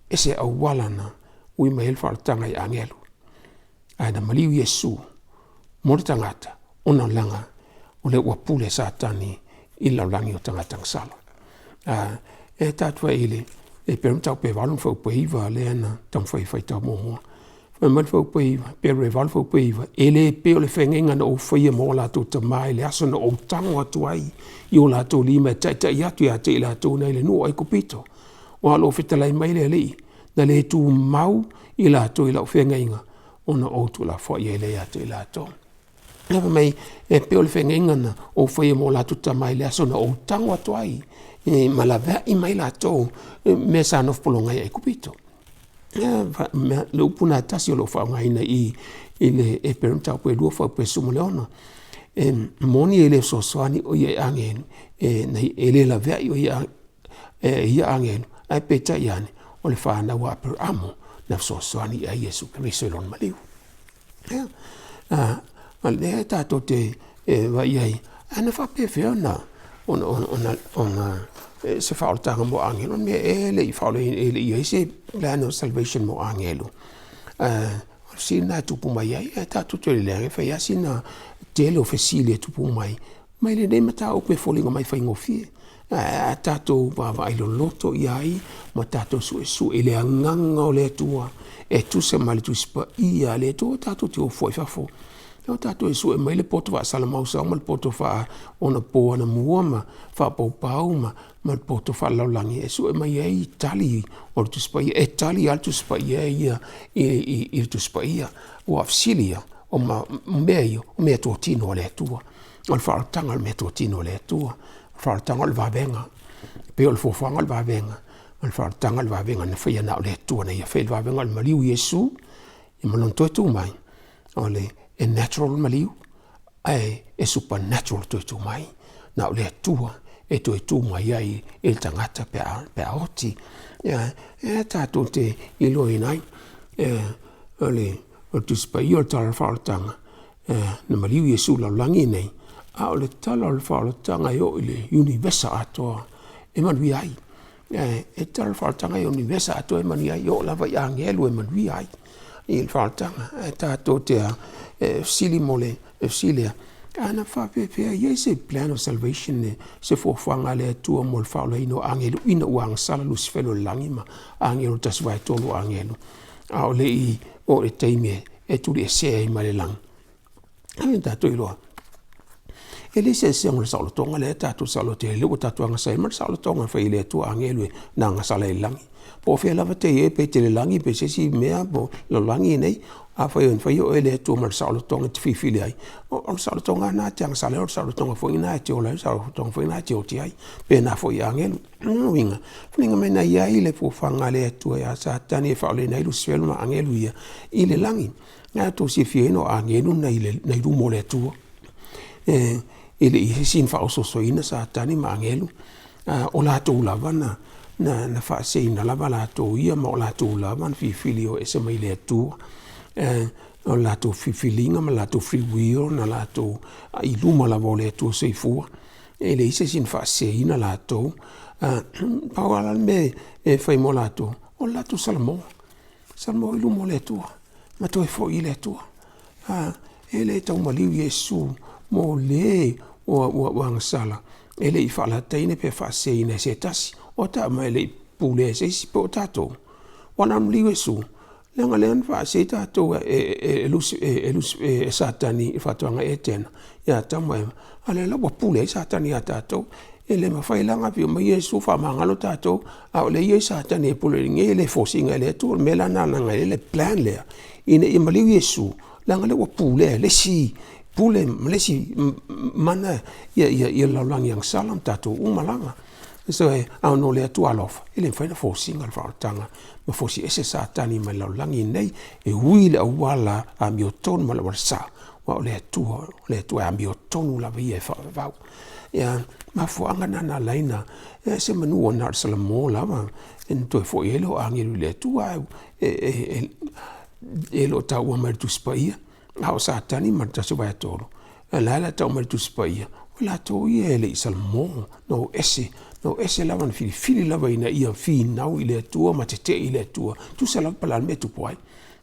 E ese auala na ui mai ai le faaolataga i agelu, ae na maliu Iesu mo le tagata ona leaga o lea ua pule Satani i le lalolagi o tagata agasala. E tatou te vaai i le Eperu mataupu e 8 fuaiupu e 9 lea na taumafai e faitau muamua. Fai mai le fuaiupu e 9, Eperu e 8 fuaiupu e 9, e le pei o le feagaiga na ou faia ma o latou tama i le aso na ou tago atu ai i o latou lima e taitai atu ia te i latou nei le nuu o Aikupito, aua o lo o fetalai mai le Alii, na le tumau i latou i lau feagaiga, ona ou tuulafoai ai lea ia te i latou. Fai mai, e pei o le feagaiga na ou faia ma o latou tama i le aso na ou tago atu ai ma laveai mai latou i mea sa nofo pologa ai i Aikupito. O le upu lena e tasi o lo o faaaogaina i i i le Eperu mataupu e 2 fuaiupu e 16. E moni e le fesoasoani o ia i agelu, e le laveai o ia i ia agelu, ae peitai ane, o le fanau a Aperaamo na fesoasoani i ai Iesu Keriso i lona maliu. O lea tatou te vaai i ai, a na faapefea ona se faaolataga mo agelu, o le mea ea e le i i ai se plan of salvation mo agelu. O le fesili lena e tupu mai ai, ae tatou te iloa e fai lava sina tele o fesili e tupu mai mai lenei mataupu e foliga mai e faigofie. Ae a tatou vaavaai loloto i ai ma tatou suesue i le agaga o le Atua e tusa ma le Tusi Paia a le Atua, aua tatou te o fua i fafo. O tatou e sue mai le poto faasalamasau ma le poto faaonapo anamua ma faapaupau ma le poto faalelalolagi e sue mai ai tali o le Tusi Paia. E tali lava le Tusi Paia ia i le Tusi Paia. Aua o fesili ia, o mea ia, o meatotino a le Atua. O le faaolataga o le meatotino a le Atua. O le faaolataga o le vavega, e pei o le foafoaga o le vavega, o le faaolataga o le vavega na faia na o le Atua na ia faia le vavega, o le maliu o Iesu ma lona toe tu mai, o le natural maliu, ae e supernatural le toe tu mai. Na o le Atua e toe tu mai ai i le tagata pe a oti. E tatou te iloaina ai, o le Tusi Paia o le Tala o le Faaolataga, na maliu Iesu i le lalolagi lenei, a o le tala o le faaolataga e oo i le iunivesa atoa e manuia ai. E tala o le faaolataga e iunivesa atoa e manuia ai, e oo lava i agelu e manuia ai i le faaolataga. Ae tatou te fesili mo le fesili lea, a na faapefea i ai se plan of salvation, se fuafuaga a le Atua mo le faaolaina o agelu ina ua agasala Lusifelo i le lagi ma agelu e 1/3 o agelu, a o le i oo i le taimi e tuliesea ai mai le lagi. Ai tatou iloa, e leai se eseesega o le saolotoga lea tatou saoloto ai, lea ua tatou agasala ai ma le saolotoga na fai e le Atua agelu e na agasala ai i le lagi. Po o fea lava e te i ai, pe e te i le lagi pe se isi mea po o le lalolagi lenei, afai na faia oe e le Atua ma le saolotoga e te filifili ai, o le saolotoga lava lena e te agasala ai, o le saolotoga foi lena e te ola ai, o le saolotoga foi lena e te oti ai. E faapena foi i agelu. O lona uiga, foliga mai na i ai le fuafuaga a le Atua ia Satani e faaolaina ai Lusifelo ma agelu ia i le lagi. Na outou silafia o agelu na i luma o le Atua. E le i i ai se isi na faaosoosoina Satani ma agelu, o latou lava na faaseseina lava latou ia ma o latou lava na filifili e o ese mai le Atua. O le latou filifiliga ma le latou free will na latou i luma lava o le Atua soifua. E leai se isi na faaseseina latou. Pau lava le mea e fai mo latou, o le latou salamo, salamo i luma o le Atua ma toe foi i le Atua. E le tau maliu Iesu mo le ua agasala, e le i faalalataina pe faaseseina e se tasi. O ta ma e le i pulea e se isi po o tatou. Ua na maliu Iesu, leaga lea na faasee tatou e Satani i faatoaga Etena ia Atamu ma Eva, a o lea la ua pule ai Satani ia tatou. E le mafai la ona afio mai Iesu faamagalo tatou, a o lea e i ai Satani e pule, e le force ina e le Atua. O le mea la lena leaga e i ai le plan lea ina ia maliu Iesu. Leaga lea ua pulea e le isi pule ma le isi mana ia le lalolagi agasala ma tatou uma lava. So ae ona o le Atua alofa, e le mafai ona force ina le faaolataga ma fosi ese Satani mai le lalolagi lenei, e ui i le auala amiotonu ma le auala sao, aua o le Atua, o le Atua e amiotonu lava ia e faavavau. Ia, mafuaaga na na ala ai ona, semanu ua na o le Salamo lava na toe foi ai le hoagilu i le Atua, ae e le o taua mai e le Tusi Paia, a o Satani ma le tasi o vaea tolu, o la e la tau mai e le Tusi Paia, o latou ia e le i Salamo, na o ese, na o ese lava na filifili lava ina ia finau i le Atua ma tetee i le Atua, tusa lava po o le a le mea e tupu ai.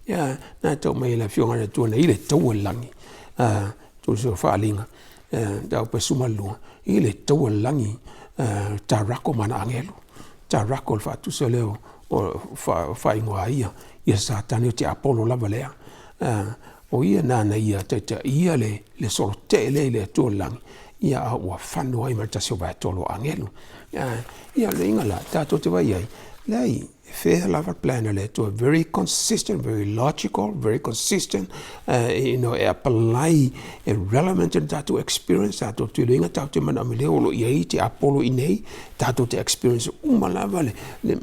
Ia, na tau mai e le Afioga a le Atua na i le taua i le lagi, tusa o faaaliga, mataupu e 12, i le taua i le lagi, Tarako ma ana agelu. Tarako o le faatusa lea o faaigoa ia, ia Satani o tiapolo lava lea. O ia nana ia taitaia le solo tee lea i le Atua o le lagi, ia a ua fano ai ma le tasi o vaetolu o agelu. Ia o le uiga la, tatou te vaai ai, leai, fair lava plan a le Atua, very consistent, very logical, very consistent, e apply, e relevant i le tatou experience, tatou tuliga, tatou te manaomia lea o lo o i ai tiapolo i inei, tatou te experience uma lava le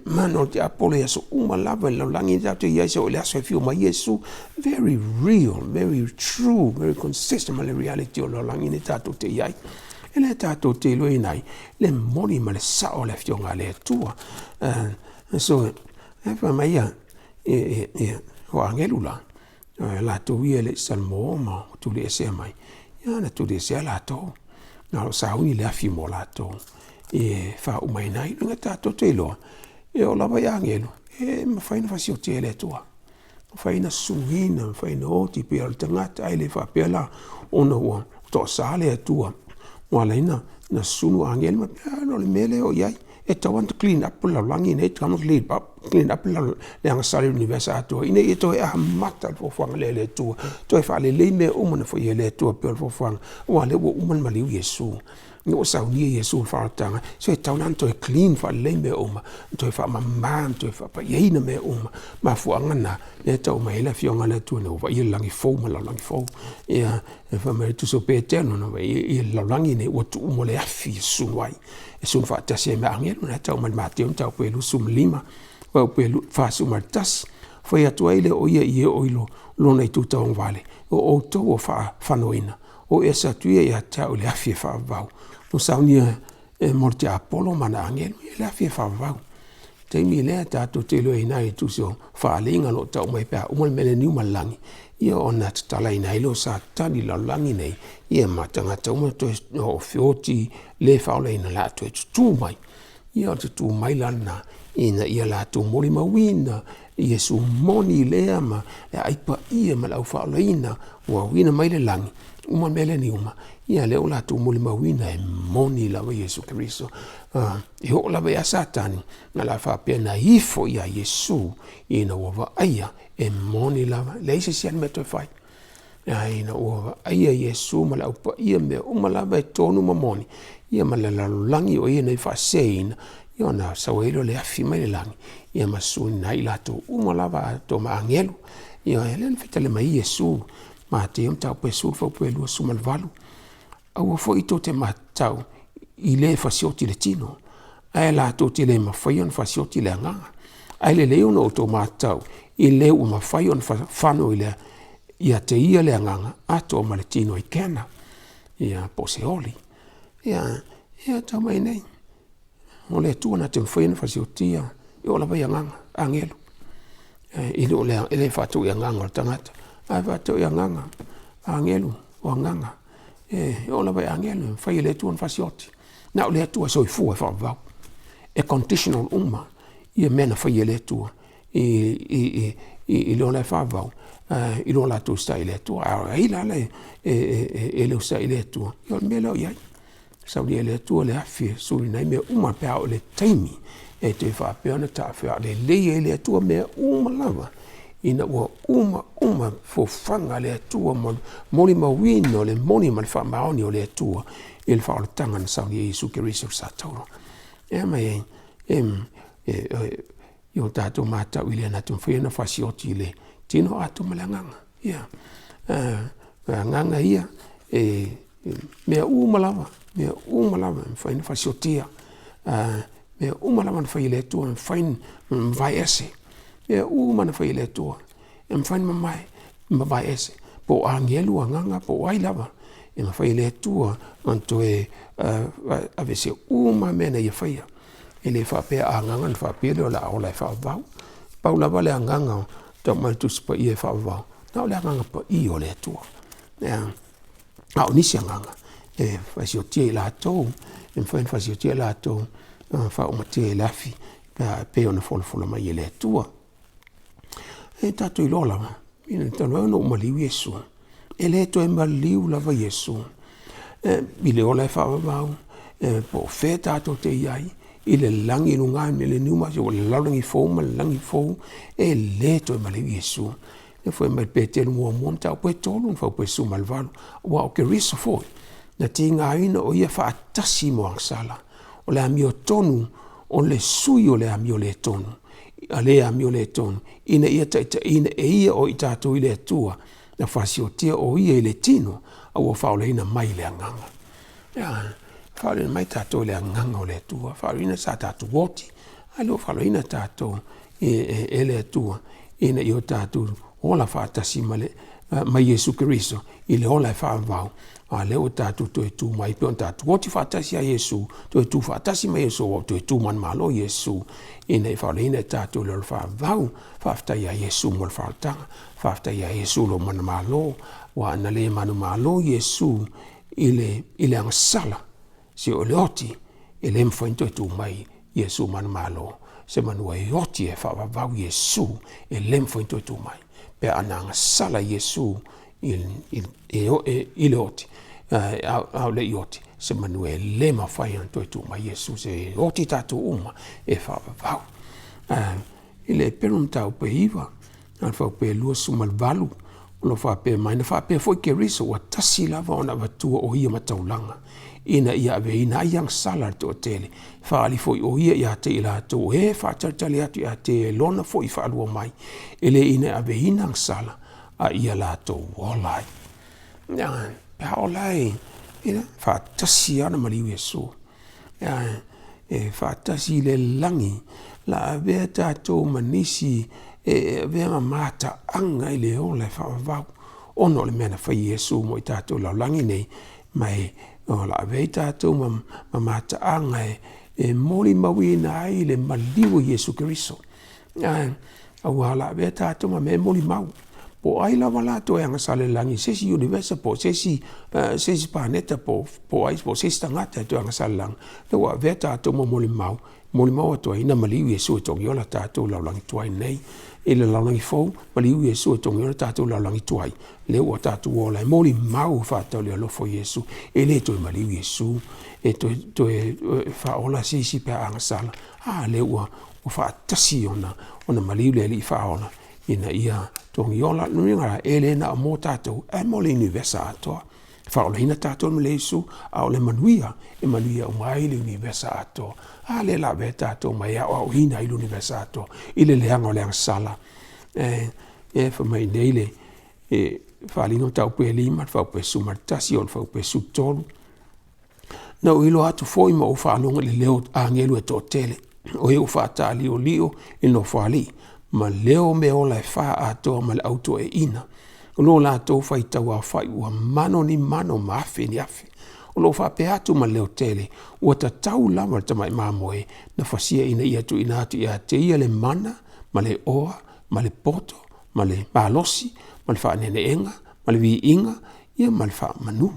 mana o le tiapolo i aso uma lava i le lalolagi tatou te i ai seia oo i le aso e afio mai Iesu. Very real, very true, very consistent ma le reality o le lalolagi nei tatou te i ai. E le tatou te iloaina ai le moni ma le sao o le Afioga a le Atua. So, e fai mai ia, o agelu la, latou ia e le i Salamo ma tuliesea mai, ia na tuliesea latou, na o sauni le afi mo latou e faaumaina ai. Luga tatou te iloa, e oo lava i agelu, e mafai ona fasiotia e le Atua. Mafai ona susunuina, mafai ona oti pei o le tagata, ae le faapea la ona ua toasa le Atua ua ala ai ona susunu agelu ma o le mea lea o i ai. E tatau ona clean up le lalolagi nei, tatau ona clean up, clean up le agasala i le universe atoa ina ia toe amata le fuafuaga lea a le Atua, toe faalelei mea uma na faia e le Atua pei o le fuafuaga, aua o lea ua uma ona maliu Iesu. Ina ua saunia Iesu i le faaolataga, so e tatau la ona toe clean faalelei mea uma, toe faamama, toe faapaiaina mea uma. Mafuaaga na, lea e tau mai ai le Afioga a le Atua ina ua vaaia le lagi fou ma le lalolagi fou. Ia, e fai mai le tusi o Petelo, na vaaia ia le lalolagi nei ua tuu mo le afi e susunu ai, e susunu faatasi ai ma agelu, na tau mai le Mateo mataupu e 25, mataupu e 41. Fai atu ai lea o ia i e o i lona itu tauagavale, o outou o faafanoina, o ese atu ia ia te au i le afi e faavavau. Ua saunia e mo le tiapolo ma ana agelu, ia le afi e faavavau. Taimi lea tatou te iloaina ai i tusi o faaaliga o lo o tau mai pe a uma le meleniu ma le lagi, ia ona tatalaina ai lea o Satani i le lalolagi nei, ia ma tagata uma toe feoti le faaolaina o le a toe tutū mai. Ia o le tutū mai la lena ina ia latou molimauina Iesu moni lea ma le aai paia ma le au faaolaina ua auina mai le lagi, uma meleniuma, ia lea ua latou molimauina e moni lava Iesu Keriso. E oo lava ia Satani, na la faapea na ifo ia Iesu ina ua vaaia e moni lava, leai se isi mea toe fai. Ina ua vaaia Iesu ma le au paia mea uma lava e tonu ma moni, ia ma le lalolagi o ia nei faaseseina, ia ona sau ai lea o le afi mai le lagi, ia ma susuna ai latou uma lava atoa ma agelu. Ia lea na fetale mai ai Iesu, Mateo mataupu e 10 fuaiupu e 28, aua foi tou te matau i le fasioti le tino, ae latou te le mafai ona fasioti le agaga. Ae lelei ona outou matau i le ua mafai ona fano i le ia te ia le agaga atoa ma le tino i Kena, ia po o Seoli. Ia, ia tau mai nei, o le Atua na te mafai ona fasiotia, e oo lava i agaga, agelu. E le o le, e le faatau i agaga o le tagata, ae faatau i agaga, agelu, o agaga. E oo lava i agelu, e mafai e le Atua ona fasioti. Na o le Atua e soifua e faavavau. E conditional uma ia mea na faia e le Atua i le ola e faavavau i lo latou usitai i le Atua. A o ai la e le usitai i le Atua, ia o le mea lea o i ai. Saunia e le Atua le afi e suluina ai mea uma pe a oo i le taimi e toe faapea ona taafealelei ai le Atua mea uma lava ina ua uma uma fofaga a le Atua ma molimauina o le moni ma le faamaoni o le Atua i le faaolataga na saunia e Iesu Keriso i le satauro. E mai e, e, i o tatou matau i le na te mafai ona fasioti i le tino atoa ma le agaga. Ia. Agaga ia, e mea uma lava, mea uma lava e mafai ona faasiotia. Mea uma lava na fai e le Atua e mafai ona mavae ese. Mea uma na fai e le Atua e mafai ona mamae, mavae ese, po o agelu agaga po o ai lava, e mafai e le Atua ona toe aveesea uma lava mea na Ia faia. E le faapea a agaga ona faapea lea o le a ola e faavavau. Pau lava le agaga e tau mai e le Tusi Paia e faavavau, na o le Agaga Paia o le Atua. A o nisi agaga, e faasiotia i latou, e mafai ona faasiotia i latou ma faaumatia i le afi e pei ona folafola mai e le Atua. E tatou te iloa lava, talu ai ona ua maliu Iesu, e le toe maliu lava Iesu i le ola e faavavau, po o fea tatou te i ai i le lagi i luga i le lalolagi fou ma le lagi fou, e le toe maliu Iesu. O lea foi e aumai i Peteru 1 mataupu e 3 fuaiupu e 18, aua o Keriso foi na tigaina o ia faatasi mo agasala, o le amiotonu o le sui o le amio le tonu, a le amio le tonu, ina ia taitaiina e ia o i tatou i le Atua, na faasiotia o ia i le tino, a ua faaolaina mai i le agaga. Faaolaina mai tatou e le agaga o le Atua, faaolaina sa tatou oti, a lea ua faaolaina tatou e le Atua ina ia o tatou ola faatasi ma Iesu Keriso i le ola e faavavau, a lea ua tatou toe tu mai pei ona tatou oti faatasi ia Iesu, toe tu faatasi ma Iesu, ua toe tu manumalo Iesu ina ia faaolaina e tatou i le ola faavavau. Faafetai ia Iesu mo le faaolataga, faafetai ia Iesu lou manumalo, aua ana le manumalo Iesu i le agasala, se o le oti, e le mafai ona toe tu mai Iesu manumalo, semanu e oti e faavavau Iesu, e le mafai ona toe tu mai. Pe a na agasala Iesu i le oti, a o le i oti, semanu e le mafai ona toe tu mai Iesu, se oti tatou uma e faavavau. I le Eperu mataupu e 9, a le fuaiupu e 28, o lo o faapea mai, na faapea foi Keriso ua tasi lava ona avatua o ia ma taulaga, ina ia aveina ai agasala a le toatele, faaali foi o ia ia te i latou o e faatalitali atu ia te ia i lona foi faalua mai, e le ina ia aveina agasala, a ia latou ola ai. Pe a ola ai, ia, faatasi lava ona maliu Iesu. E faatasi i le lagi, la avea tatou ma nisi e avea ma mataaga i le ola e faavavau, ona o le mea na fai e Iesu mo i tatou i le lalolagi nei, ma e o le a avea ai tatou ma mataaga e molimauina ai le maliu o Iesu Keriso. Aua o le a avea tatou ma mea e molimau. Po o ai lava latou e agasala i le lagi i se isi universe po o se isi paneta po o ai po o se isi tagata e toe agasala i le lagi, lea ua avea tatou ma molimau, molimau atu ai, na maliu Iesu e togiola tatou i le lalolagi tuai nei. I le lalolagi fou, maliu Iesu e togiola tatou i le lalolagi tuai, lea ua tatou ola e molimau faatatau i le alofa o Iesu. E le toe maliu Iesu e toe faaola se isi pe a agasala, a lea ua faatasi ona maliu le Alii Faaola ina ia togiola. Lona uiga la, e le na o mo tatou, ae mo le universe atoa. E faaolaina tatou ma le Iesu, a o le manuia, e manuia uma ai le universe atoa. A lea la avea tatou ma e aoaoina ai le universe atoa i le leaga o le agasala. E fai mai nei le faaaliga mataupu e 5, le fuaiupu e 11 o le fuaiupu e 13. Na ou iloa atu foi ma ou faalogo i le leo o agelu e toatele, o e ua faataaliolio i le nofoalii, ma leo o mea ola e fa atoa ma le au toeaina, o lo latou faitau aofai ua mano ni mano ma afe ni afe. O lo o faapea atu ma le leo tele, ua tatau lava le tamai mamoe na fasia ina ia tuuina atu ia te ia le mana ma le oa ma le poto ma le malosi ma le faaneeneega ma le viiga ia ma le faamanu.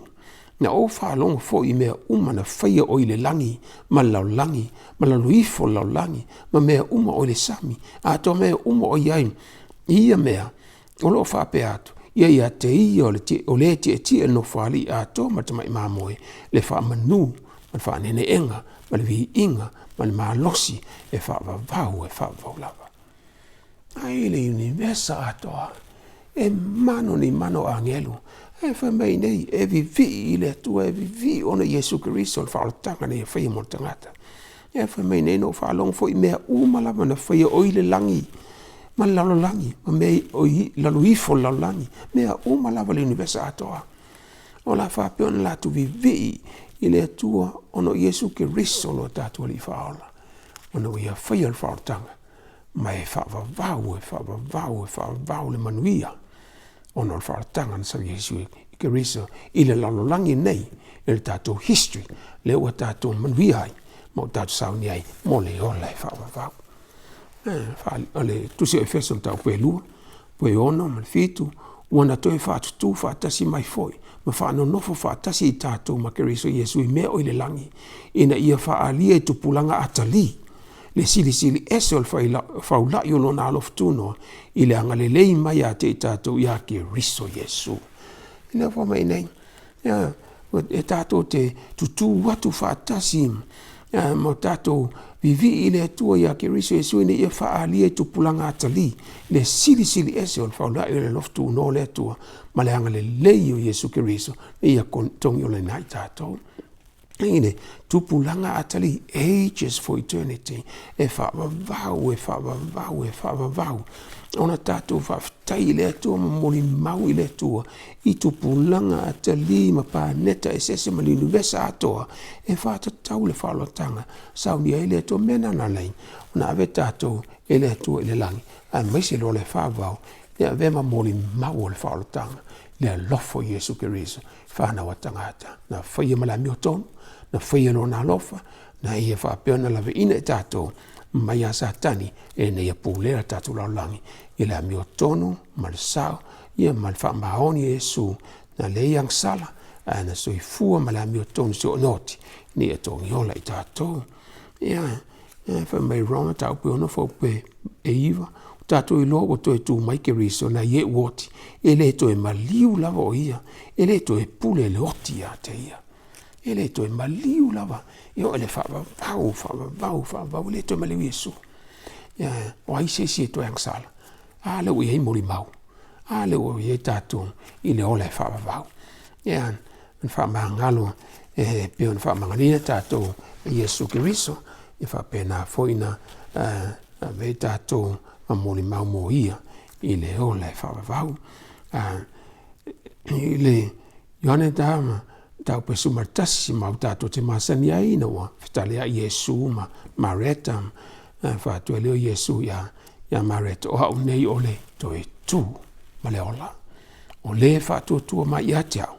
Na ou faalogo foi i mea uma na faia o i le lagi ma le lalolagi ma lalo ifo o le lalolagi ma mea uma o i le sami, atoa mea uma o i ai i ia mea, o lo o faapea atu, ia ia te ia o le tietie i le Nofoalii atoa ma le tamai mamoe, le faamanu ma le faaneeneega ma le viiga ma le malosi e faavavau e faavavau lava. Ai le univesa atoa, e mano ni mano agelu, e fai mai nei, e vivii i le Atua, e vivii ona Iesu Keriso le faaolataga na ia faia mo le tagata. E fai mai nei, na ou faalogo foi i mea uma lava na faia o i le lagi. ma le lalolagi, ma mea o i lalo ifo o le lalolagi, mea uma lava i le universe atoa. O le a faapea ona latou vivii i le Atua ona o Iesu Keriso lo tatou Alii Faaola, ona ua Ia faia le faaolataga, ma e faavavau, e faavavau, e faavavau le manuia ona o le faaolataga na sau i Iesu Keriso i le lalolagi nei, i le tatou history, lea ua tatou manuia ai ma ua tatou saunia ai mo le ola e faavavau. O le tusi o Efeso mataupu e 2, po e 6 ma le 7, ua na toe faatutū faatasi mai foi ma faanonofo faatasi i tatou ma Keriso Iesu i mea o i le lagi, ina ia faaalia i tupulaga atalii le silisili ese o le faulai o lona alofa tunoa i le agalelei mai ia te i tatou ia Keriso Iesu. I lea fai mai nei, e tatou te tutū atu faatasi ma tatou vivii i le Atua ia Keriso Iesu ina ia faaalia i tupulaga atalii le silisili ese o le faulai o le alofa tunoa o le Atua ma le agalelei o Iesu Keriso ina ia togiolaina ai tatou. I le tupulaga atalii, ages for eternity, e faavavau, e faavavau, e faavavau ona tatou faafetai i le Atua ma molimau i le Atua i tupulaga atalii ma paneta eseese ma le universe atoa e faatatau le faaolataga saunia ai le Atua. Mea na na ala ai ona ave tatou e le Atua i le lagi aemaise le ola e faavavau e avea ma molimau o le faaolataga le alofa o Iesu Keriso fanau a tagata na faia ma le amiotonu na faia lona alofa na ia faapea ona laveina i tatou mai a Satani e ina ia pulea le tatou lalolagi i le amiotonu ma le sao ia ma le faamaoni o Iesu na leai agasala ae na soifua ma le amiotonu se oti ina ia togiola i tatou. Ia, fai mai Roma mataupu e 6 fuaiupu e 9, ua tatou iloa ua toe tu mai Keriso nai e ua oti, e le toe maliu lava o ia, e le toe pule le oti ia te ia. E le toe maliu lava, e oo i le faavavau, faavavau, faavavau, e le toe maliu Iesu. Ia, o ai se isi e toe agasala? A lea ua i ai molimau, a lea ua i ai tatou i le ola e faavavau. Ia, na faamagalo e pei ona faamagaloina tatou e Iesu Keriso, e faapena foi na ave ai tatou ma molimau mo ia i le ola e faavavau. I le Ioane ta mataupu e 11 ma ua tatou te masani ai ina ua fetaliai Iesu ma Mareta, fai atu ai lea o Iesu ia Mareta, o au nei o le toe tu ma le ola. O le faatuatua mai ia te au,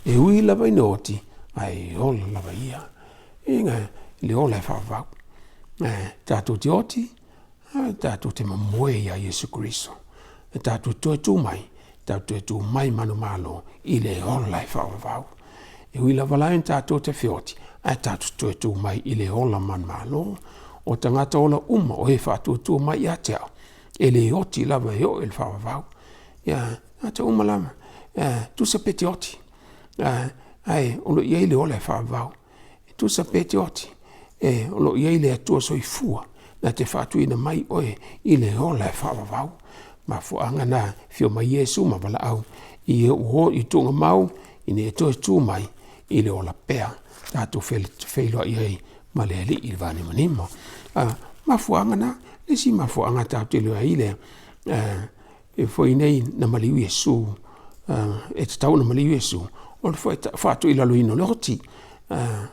e ui lava ina oti, ae ola lava ia. Inga le ola e faavavau. Tatou te oti, tatou te mamoe ia Iesu Keriso. E tatou toe tu mai, tatou toe tu mai manumalo i le ola e faavavau. E ui lava la ina tatou te feoti, ae tatou toe tu mai i le ola manumalo. O tagata ola uma o e faatuatua mai ia te au, e le oti lava e oo i le faavavau. Ia, tagata uma lava, tusa pe te oti, ae o lo o i ai le ola e faavavau. E tusa pe te oti, e o lo o i ai le Atua soifua na te faatuina mai oe i le ola e faavavau. Mafuaaga na afio mai Iesu ma valaau i ou i tuugamau ina ia toe tu mai i le ola pea tatou feiloai ai ma le Alii i le vaanimanima. Mafuaaga na, le isi mafuaaga tatou te iloa ai lea, e foi nei na maliu Iesu, e tatau ona maliu Iesu, o le faatoilaloina o le oti,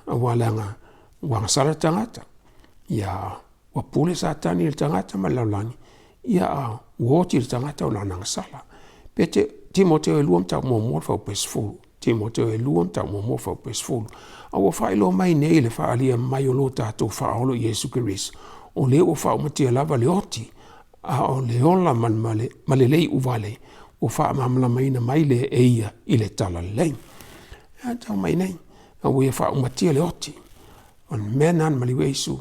aua leaga ua agasala le tagata, ia ua pule Satani i le tagata ma le lalolagi, ia a ua oti le tagata ona o lana agasala. Pe te Timoteo e 2 mataupu muamua le fuaiupu e 10, Timoteo e 2 mataupu muamua fuaiupu e 10. A ua faailoa mai nei le faaalia mai o lo tatou Faaola o Iesu Keriso, o lea ua faaumatia lava le oti, a o le ola ma le le iuvale ua faamalamalamaina mai lea e ia i le talalelei. A tau mai nei, a ua ia faaumatia le oti, o le mea lena na maliu ai Iesu.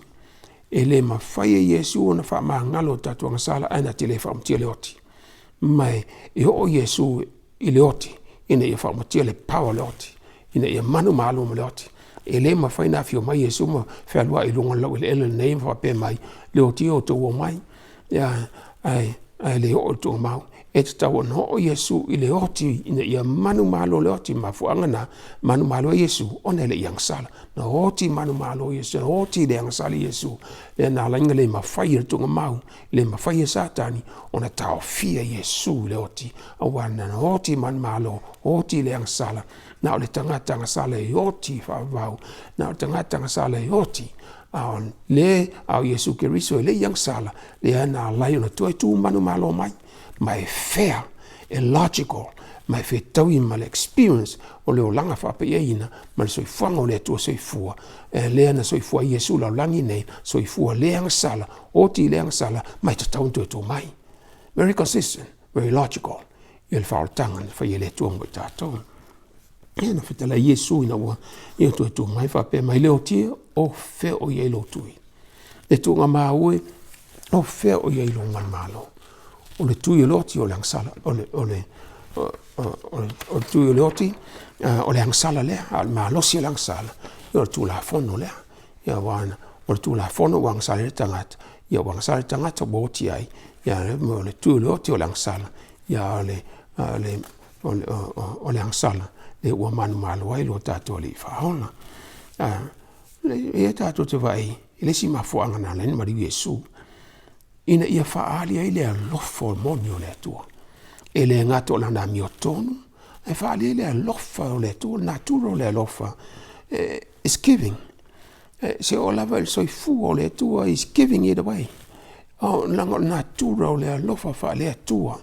E le mafai e Iesu ona faamagalo o tatou agasala ae na te le faaumatia le oti. Ma e oo Iesu i le oti ina ia faaumatia le power o le oti, ina ia manumalo ma le oti. E le mafai ona afio mai Iesu ma fealuai i luga o le laueleele lenei ma faapea mai, le oti e outou omai, ia, ae le oo i le tuugamau. E tatau ona oo Iesu i le oti ina ia manumalo le oti mafuaaga na manumalo ai Iesu ona e le i agasala. Na oti manumalo Iesu, na oti le agasala Iesu, lea na ala ai ona le mafai e le tuugamau, le mafai e Satani ona taofia Iesu i le oti, aua na oti manumalo, oti le agasala. Na o le tagata agasala e oti faavavau, na o le tagata agasala e oti, a o le a o Iesu Keriso e le i agasala, lea na ala ai ona toe tu manumalo mai. Ma e fair, e logical, ma e fetaui ma le experience o le olaga faapaiaina ma le soifuaga o le Atua soifua, e lea na soifua ai Iesu lalolagi nei, soifua le agasala, oti le agasala, ma e tatau ona toe tu mai. Very consistent, very logical, ia le faaolataga na faia e le Atua mo i tatou. Ia na fetalai Iesu ina ua ia toe tu mai faapea mai le oti, o fea o i ai lou tui? Le tuuga maue, o fea o i ai lou manumalo? O le tui o le oti o le agasala, o le, o le, o le tui o le oti, o le agasala lea, a o le malosi o le agasala, ia o le Tulafono lea. Ia aua o le Tulafono ua agasala ai le tagata, ia ua agasala le tagata ua oti ai, ia o le tui o le oti o le agasala, ia o le, o le, o le agasala lea ua manumalo ai lo tatou Alii Faaola. Ia tatou te vaai i le isi mafuaaga na ala ai ona maliu Iesu, ina ia faaali ai le alofa moni o le Atua. E le gata o lana amiotonu, ae faaali ai le alofa o le Atua, le natura o le alofa, is giving. Se oo lava i le soifua o le Atua, is giving it away. O leaga o le natura o le alofa faale-Atua,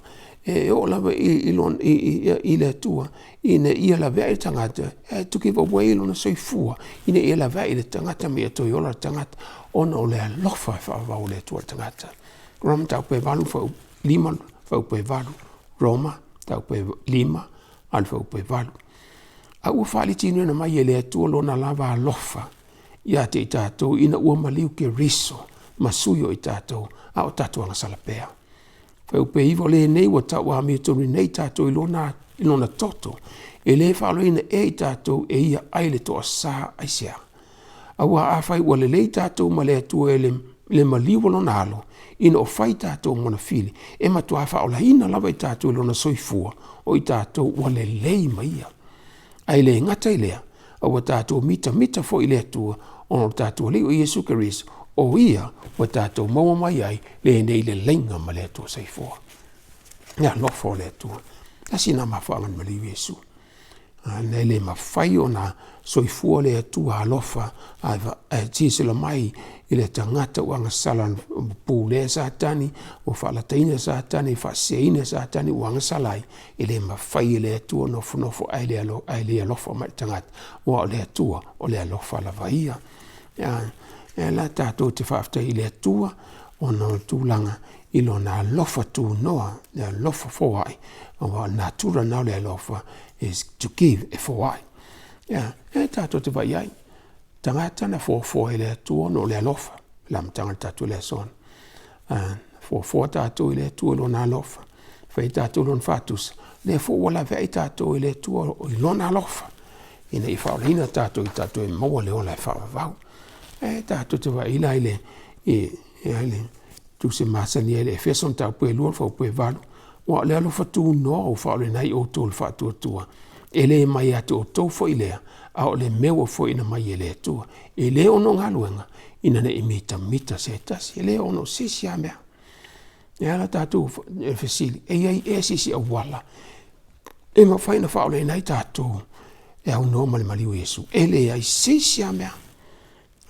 e oo lava i le Atua, ina ia laveai le tagata, to give away lona soifua, ina ia laveai i le tagata ma ia toe ola le tagata, ona o le alofa e faavavau e le Atua i le tagata. Roma mataupu e 8 fuaiupu 5 fuaiupu e 8, Roma mataupu e 5 a le fuaiupu e 8. A ua faalitinuina mai e le Atua lona lava alofa ia te i tatou ina ua maliu Keriso ma sui o i tatou, a o tatou agasala pea. Fuaiupu e 9, o lenei ua tau amiotonu nei tatou i lona, i lona toto, e le faaoloina ea i tatou e ia ai le toasā aisea. Aua afai ua lelei tatou ma le Atua e le, le maliu o lona alo, ina o fai tatou mona fili, e matuā faaolaina lava i tatou i lona soifua, o i tatou ua lelei ma ia. Ae le gata i lea, a ua tatou mitamita foi i le Atua ona o le tatou Alii o Iesu Keriso, o ia ua tatou maua mai ai lenei leleiga ma le Atua soifua. Le alofa o le Atua. Tasi lena mafuaaga na maliu Iesu. Na e le mafai ona soifua le Atua alofa ae silasila mai i le tagata ua agasala pulea Satani, ua faalataina Satani, faaseseina Satani ua agasala ai, e le mafai e le Atua nofonofo ae le alo, ae le alofa mai le tagata, aua o le Atua o le alofa lava ia. E la tatou te faafetai i le Atua ona o le tulaga i lona alofa tunoa, le alofa foai, aua o le natura lena o le alofa is to give, e foai. Ia, e tatou te vaai ai, tagata na foafoa e le Atua ona o le alofa, le amataga o le tatou lesona. Foafoa tatou i le Atua i lona alofa, fai tatou lona faatusa, lea foi ua laveai tatou e le Atua i lona alofa, ina ia faaolaina tatou i tatou e maua le ola e faavavau. E tatou te vaai la i le, i, i le tusi masani ai le Efeso mataupu e 2 fuaiupu e 8, aua o le alofa tunoa ua faaolaina ai outou i le faatuatua, e le mai ia te outou foi lea, a o le mea ua foaiina mai e le Atua. E le ono galuega, ina ne i mitamita se tasi, e le ono se isi lava mea. E ala tatou e fesili, e i ai ea se isi auala e mafai ona faaolaina ai tatou e aunoa ma le maliu o Iesu? E leai se isi lava mea.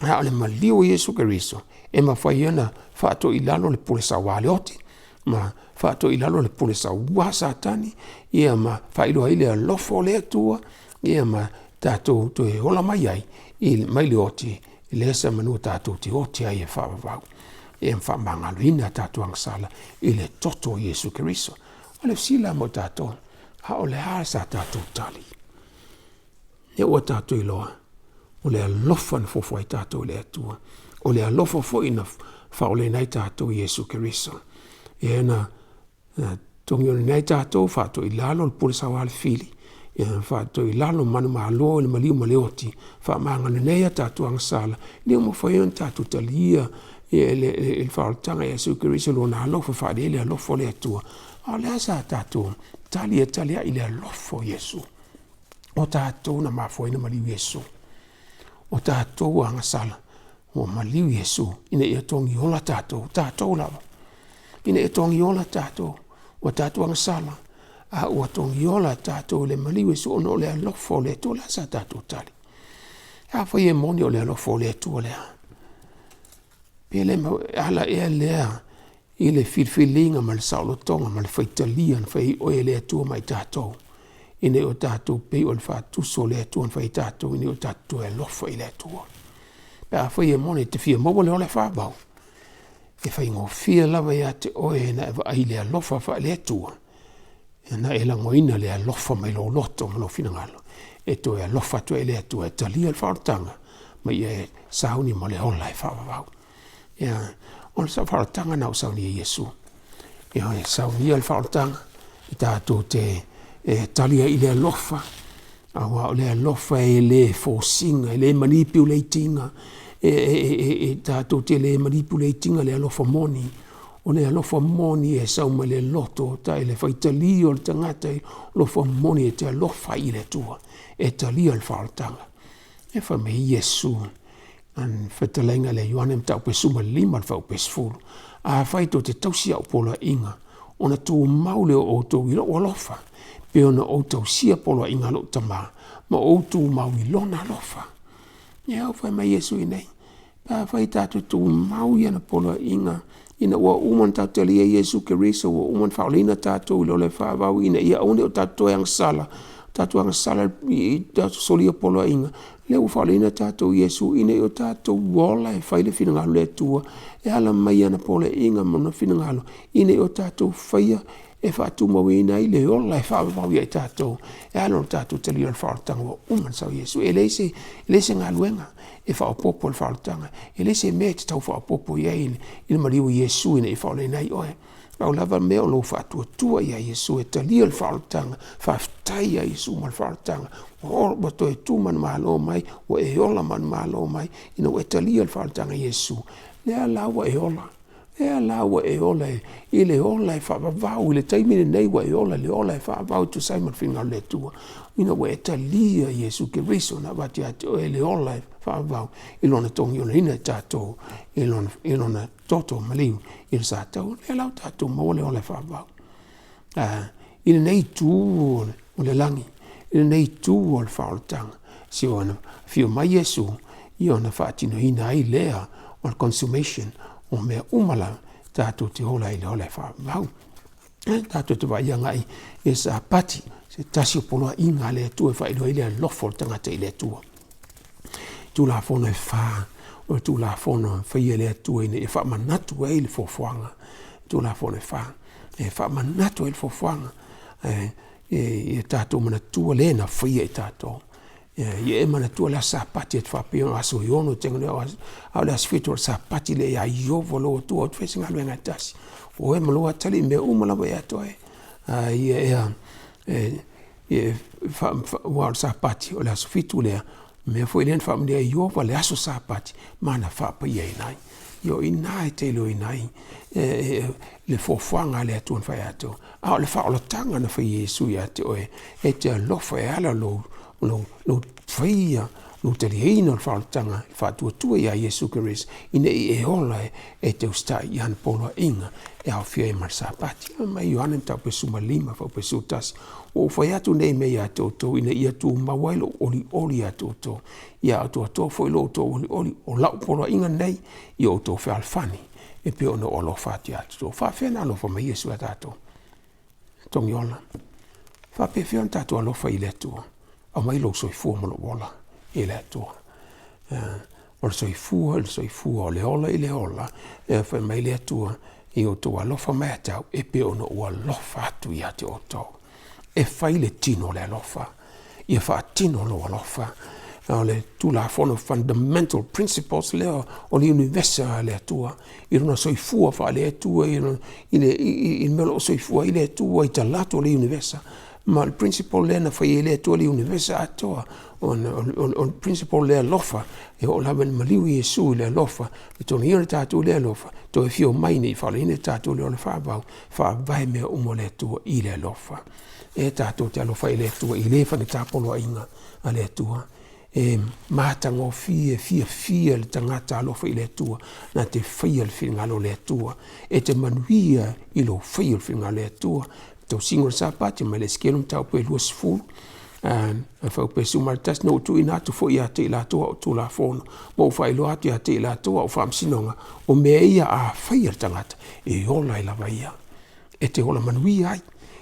A o le maliu o Iesu Keriso e mafai ona faatoilalo le pule sauā a le oti, ma faatoilalo le pule sauā a Satani, ia ma faailoa ai le alofa o le Atua, ia ma tatou toe ola mai ai i, mai le oti, lea semeamanu tatou te oti ai e faavavau, ia ma faamagaloina a tatou agasala i le toto o Iesu Keriso. O le fesili la mo tatou, a o le a sa tatou tali? Lea ua tatou iloa, o le alofa na fuafua ai tatou e le Atua. O le alofa foi na faaolaina ai tatou i Iesu Keriso. E na togiogina ai tatou faatoilalo le pule saua le fili, ia faatoilalo manumalo i le maliu ma le oti, faamagalo nei a tatou agasala, lea ua mafai ona tatou talia le faaolataga a Iesu Keriso lona alofa faaali ai le alofa o le Atua. A o le a sa tatou tali e tali ai i le alofa o Iesu? O tatou na mafua ai ona maliu Iesu. O tatou agasala ua maliu Iesu ina ia togi ola tatou, tatou lava. Ina ia togi ola tatou, ua tatou agasala, a ua togi ola tatou i le maliu o Iesu ona o le alofa o le Atua. O le a sa tatou tali? Afai e moni o le alofa o le Atua lea, pe le ala ea lea i le filifiliga ma le saolotoga ma le faitalia na fai ai oe e le Atua ma i tatou, ina ia o tatou pei o le faatuso o le Atua na fai ai tatou, ina ia o tatou toe alofa i le Atua. Pe afai e moni e te fia maua le ola e faavavau, e faigofie lava ia te oe na e vaai i le alofa faale-Atua, na e lagoina le alofa mai lou loto ma lou finagalo e toe alofa atu ai i le Atua e talia le faaolataga ma ia e sauni mo le ola e faavavau. Ia, o le faaolataga na o saunia e Iesu. Ia, e saunia le faaolataga e tatou te e tali ai i le alofa, aua o le alofa e le fosiga, e le manipulate ina, e tatou te le manipulate ina le alofa moni. O le alofa moni e sau mai le loto tai le faitalia o le tagata i alofa moni e te alofa ai i le Atua, e talia le faaolataga. E fai mai Iesu, an fetalaiga le Ioane mataupu e 15 le fuaiupu e 10, Afai tou te tausi au poloaiga, ona tumau lea o outou i lou alofa, pei ona ou tausia poloaiga a lou Tama, ma ou tumau i lona alofa. Ia, ua fai mai Iesu i inei, pe afai tatou tumau i ana poloaiga, ina ua uma ona tatou talia Iesu Keriso, ua uma ona faaolaina tatou i le ola e faavavau ina ia aua ne i o tatou toe agasala, tatou agasala i tatou solia poloaiga, lea ua faaolaina tatou e Iesu ina ia o tatou ola e fai le finagalo o le Atua e ala mai i ana poloaiga ma lona finagalo, ina ia o tatou faia e faatumauina ai le ola e faavavau ia i tatou e ala ona tatou talia le faaolataga ua uma ona sau Iesu. E leai se, e leai se galuega e faaopoopo i le faaolataga, e leai se mea e te tau faaopoopo i ai i le maliu o Iesu ina ia faaolaina ai oe. Pau lava le mea o lou faatuatua ia Iesu e talia le faaolataga, faafetai ia Iesu mo le faaolataga, ua toe tu manumalo mai, ua e ola manumalo mai ina ua e talia le faaolataga a Iesu. Lea la ua e ola, lea la ua e ola i le ola e faavavau i le taimi lenei ua e ola i le ola e faavavau e tusa ai ma le finagalo o le Atua, ina ua e talia Iesu Keriso na avatu ia te oe le ola e faavavau i lona togiolaina i tatou i lona, i lona toto maliu i le sa taua. Lea la ua tatou maua le ola e faavavau. I lenei itu o le lagi, i lenei itu o le faaolataga, se ona afio mai Iesu, ia ona faatinoina ai lea o le consummation o mea uma lava tatou te ola ai i le ola e faavavau. Tatou te vaai agai i Sapati, se tasi o poloaiga a le Atua e faailoa ai le alofa o le tagata i le Atua. Tulafono e fa, o le Tulafono e faia e le Atua ina ia faamanatu ai le fuafuaga. Tulafono e fa, e faamanatu ai le fuafuaga, ia tatou manatua le na faia e tatou. Ia e manatua le aso Sapati e te faapea o aso e ono te a o le aso 7 o le Sapati le ia Iofa lou Atua, aua e te faia se galuega e tasi. O oe ma lou atalii mea uma lava ia te oe. A ia ea e aua o le Sapati o le aso 7 lea, mea foi lea na faamanuia ai Iofa le aso Sapati ma na faapaiaina ai. Ia o i ina e te iloaina ai le fuafuaga a le Atua na fai ia te oe. A o le faaolataga na fai e Iesu ia te oe, e te alofa e ala lou, lou, lou faia, lou taliaina o le faaolataga e faatuatua iā Iesu Keriso, ina ia e ola e te usitai i ana poloaiga e aofia ai ma le Sapati. Fai mai Ioane mataupu e 15 fuaiupu e 11, Ua ou fai atu nei mea ia te outou ina ia tumau ai lou olioli ia te outou, ia atoatoa foi lo outou olioli, o lau poloaiga lenei, ia outou fealofani, e pei ona ou alofa atu ia te outou. Faapefea ona alofa mai Iesu ia tatou? Togiola. Faapefea ona tatou alofa i le Atua? Aumai lou soifua ma lou ola i le Atua. O le soifua i le soifua, o le ola i le ola, e fai mai le Atua, i outou alofa mai ia te au, e pei ona ou alofa atu ia te outou. E fai le tino o le alofa, ia faatino lou alofa. O le Tulafono fundamental principles lea o le universe a le Atua, i lona soifua faale-Atua, i le mea o lo o soifua ai le Atua i talaatu o le universe. Ma o le principle lea na fai ai le Atua le iunivesa atoa, o le principle lea alofa, e oo lava ina maliu Iesu i le alofa, e totogiina le tatou le alofa, toe afio mai ina ia faalaina i tatou le ola faavavau, faavae mea uma o le Atua i le alofa. E tatou te alofa i le Atua i le faigata poloaiga a le Atua. E matagofie fiafia le tagata alofa i le Atua na te faia le finagalo o le Atua. E te manuia i lou faia o le finagalo o le Atua. Tausiga o le Sapati mai le Esekielu mataupu e 20, fuaiupu 11, na ou tuuina atu foi ia te i latou au tulafono, ma ou faailoa atu ia te i latou au faamasinoga, o mea ia a faia e le tagata, e ola ai lava ia. E te ola manuia ai.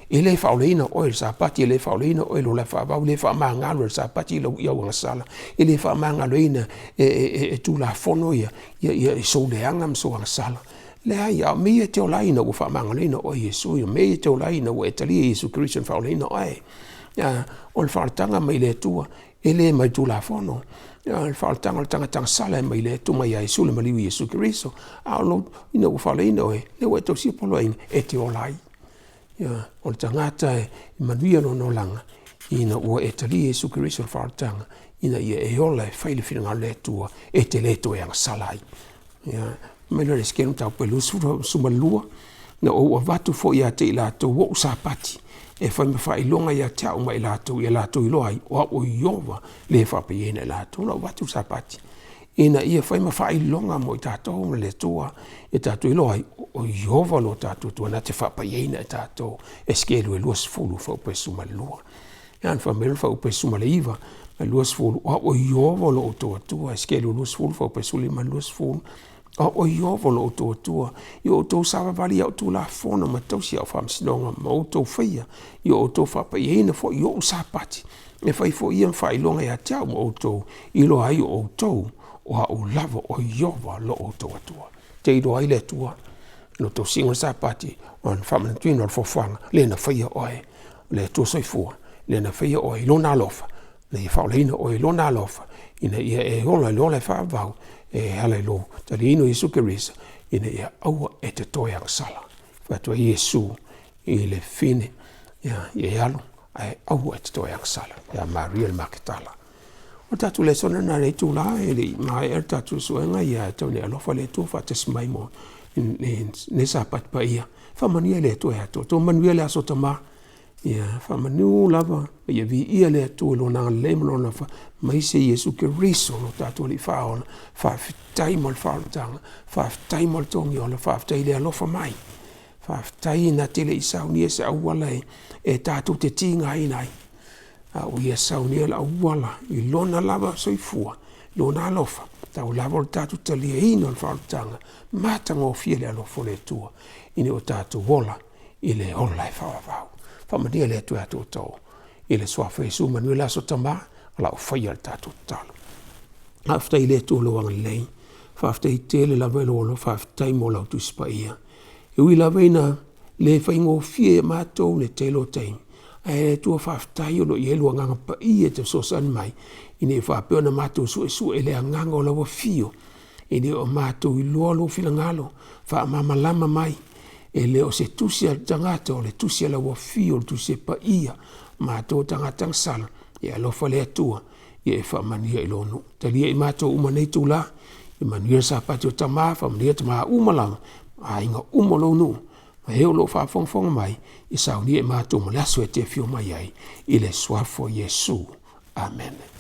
E le faaolaina oe i le Sapati, e le faaolaina oe i lou aso faavavau, e le faamagalo e le Sapati i au agasala, e le faamagaloina e Tulafono ia sou leaga ma sou agasala. Leai, a o mea ia e te ola ai ina ua faamagaloina oe e Iesu, o mea ia e te ola ai ina ua e talia Iesu Keriso e faaolaina oe. O le faaolataga mai le Atua, e le mai Tulafono. O le faaolataga o le tagata agasala e mai le Atua mai ia Iesu le maliu i Iesu Keriso. A o lou, ina ua faaolaina oe, lea ua e tausia poloaiga e te ola ai. O le tagata e manuia lona olaga ina ua e talia Iesu Keriso i le faaolataga ina ia e ola e fai le finagalo o le Atua e te le toe agasala ai. Ia, mai loa le Esekielu mataupu e 22, na ou avatu foi ia te i latou ou Sapati, e fai ma faailoga ia te au ma i latou, ia latou iloa ai, o au o Ieova le faapaiaina i latou. Na ou avatu le Sapati, ina ia fai ma faailoga mo i tatou ma le Atua, ia tatou iloa ai, o Ieova lo tatou Atua na te faapaiaina i tatou. Esekielu e 20, fuaiupu e 12. Ia, na fai mai le fuaiupu e 19, ma le 20, o au o Ieova lo outou Atua. Esekielu 20, fuaiupu e 15 ma le 20, o au o Ieova lo outou Atua, i o outou savavali i au tulafono ma tausi au faamasinoga ma outou faia, i o outou faapaiaina foi i ou Sapati, e fai foi ia ma faailoga ia te au ma outou, i iloa ai o outou o au lava o Ieova lo outou Atua. Te iloa ai le Atua, lo tausiga o le Sapati, o le faamanatuina o le foafoaga, le na faia oe, le Atua soifua, le na faia oe i lona alofa, na ia faaolaina oe i lona alofa, ina ia e ola i le ola e faavavau, e ala i lou taliaina o Iesu Keriso, ina ia aua e te toe agasala. Fai atu ai Iesu i le fine, ia, ia e alu, ae aua e te toe agasala, ia Maria le Maketala. O le tatou lesona lena i lenei itula, e le i maea le tatou suega, ia e tau nei alofa le Atua faatasi mai mo lenei Sapati paia. Faamanuia le Atua ia te outou, manuia le aso Tama. Ia faamanu lava, ia viia le Atua i lona agalelei ma lona alofa, aemaise Iesu Keriso lo tatou Alii Faaola. Faafetai mo le faaolataga, faafetai mo le togiola, faafetai i le alofa mai. Faafetai na te le i saunia se auala e tatou te tigaina ai, a ua ia saunia le auala i lona lava soifua, lona alofa, tau lava o le tatou taliaina o le faaolataga matagofie le alofa o le Atua, ina o tatou ola i le ola e faavavau. Faamanuia le Atua ia te outou i le suafa o Iesu, manuia le aso Tama, o lau faia le tatou tatalo. Faafetai i le Atua lou agalelei, faafetai tele lava i lou alofa, faafetai mo lau Tusi Paia. E ui lava ina le faigofie ia matou le tele o taimi, ae le Atua faafetai o lo o i ai lou Agaga Paia e te fesoasoani mai, ina ia faapea ona matou suesue i le agaga o lau afio, ina ia o matou iloa lou finagalo, faamalamalama mai, e le o se tusi a le tagata, o le tusi a lau afio, o le tusi e paia, matou o tagata agasala, ia alofa le Atua, ia e faamanuia i lou nuu. Talia i matou uma nei itula, ia manuia le Sapati o Tama, faamanuia tama uma lava, aiga uma o lou nuu, ma e o lo o faafogafoga mai, ia saunia i matou ma le aso e te afio mai ai, i le suafa o Iesu. Amene.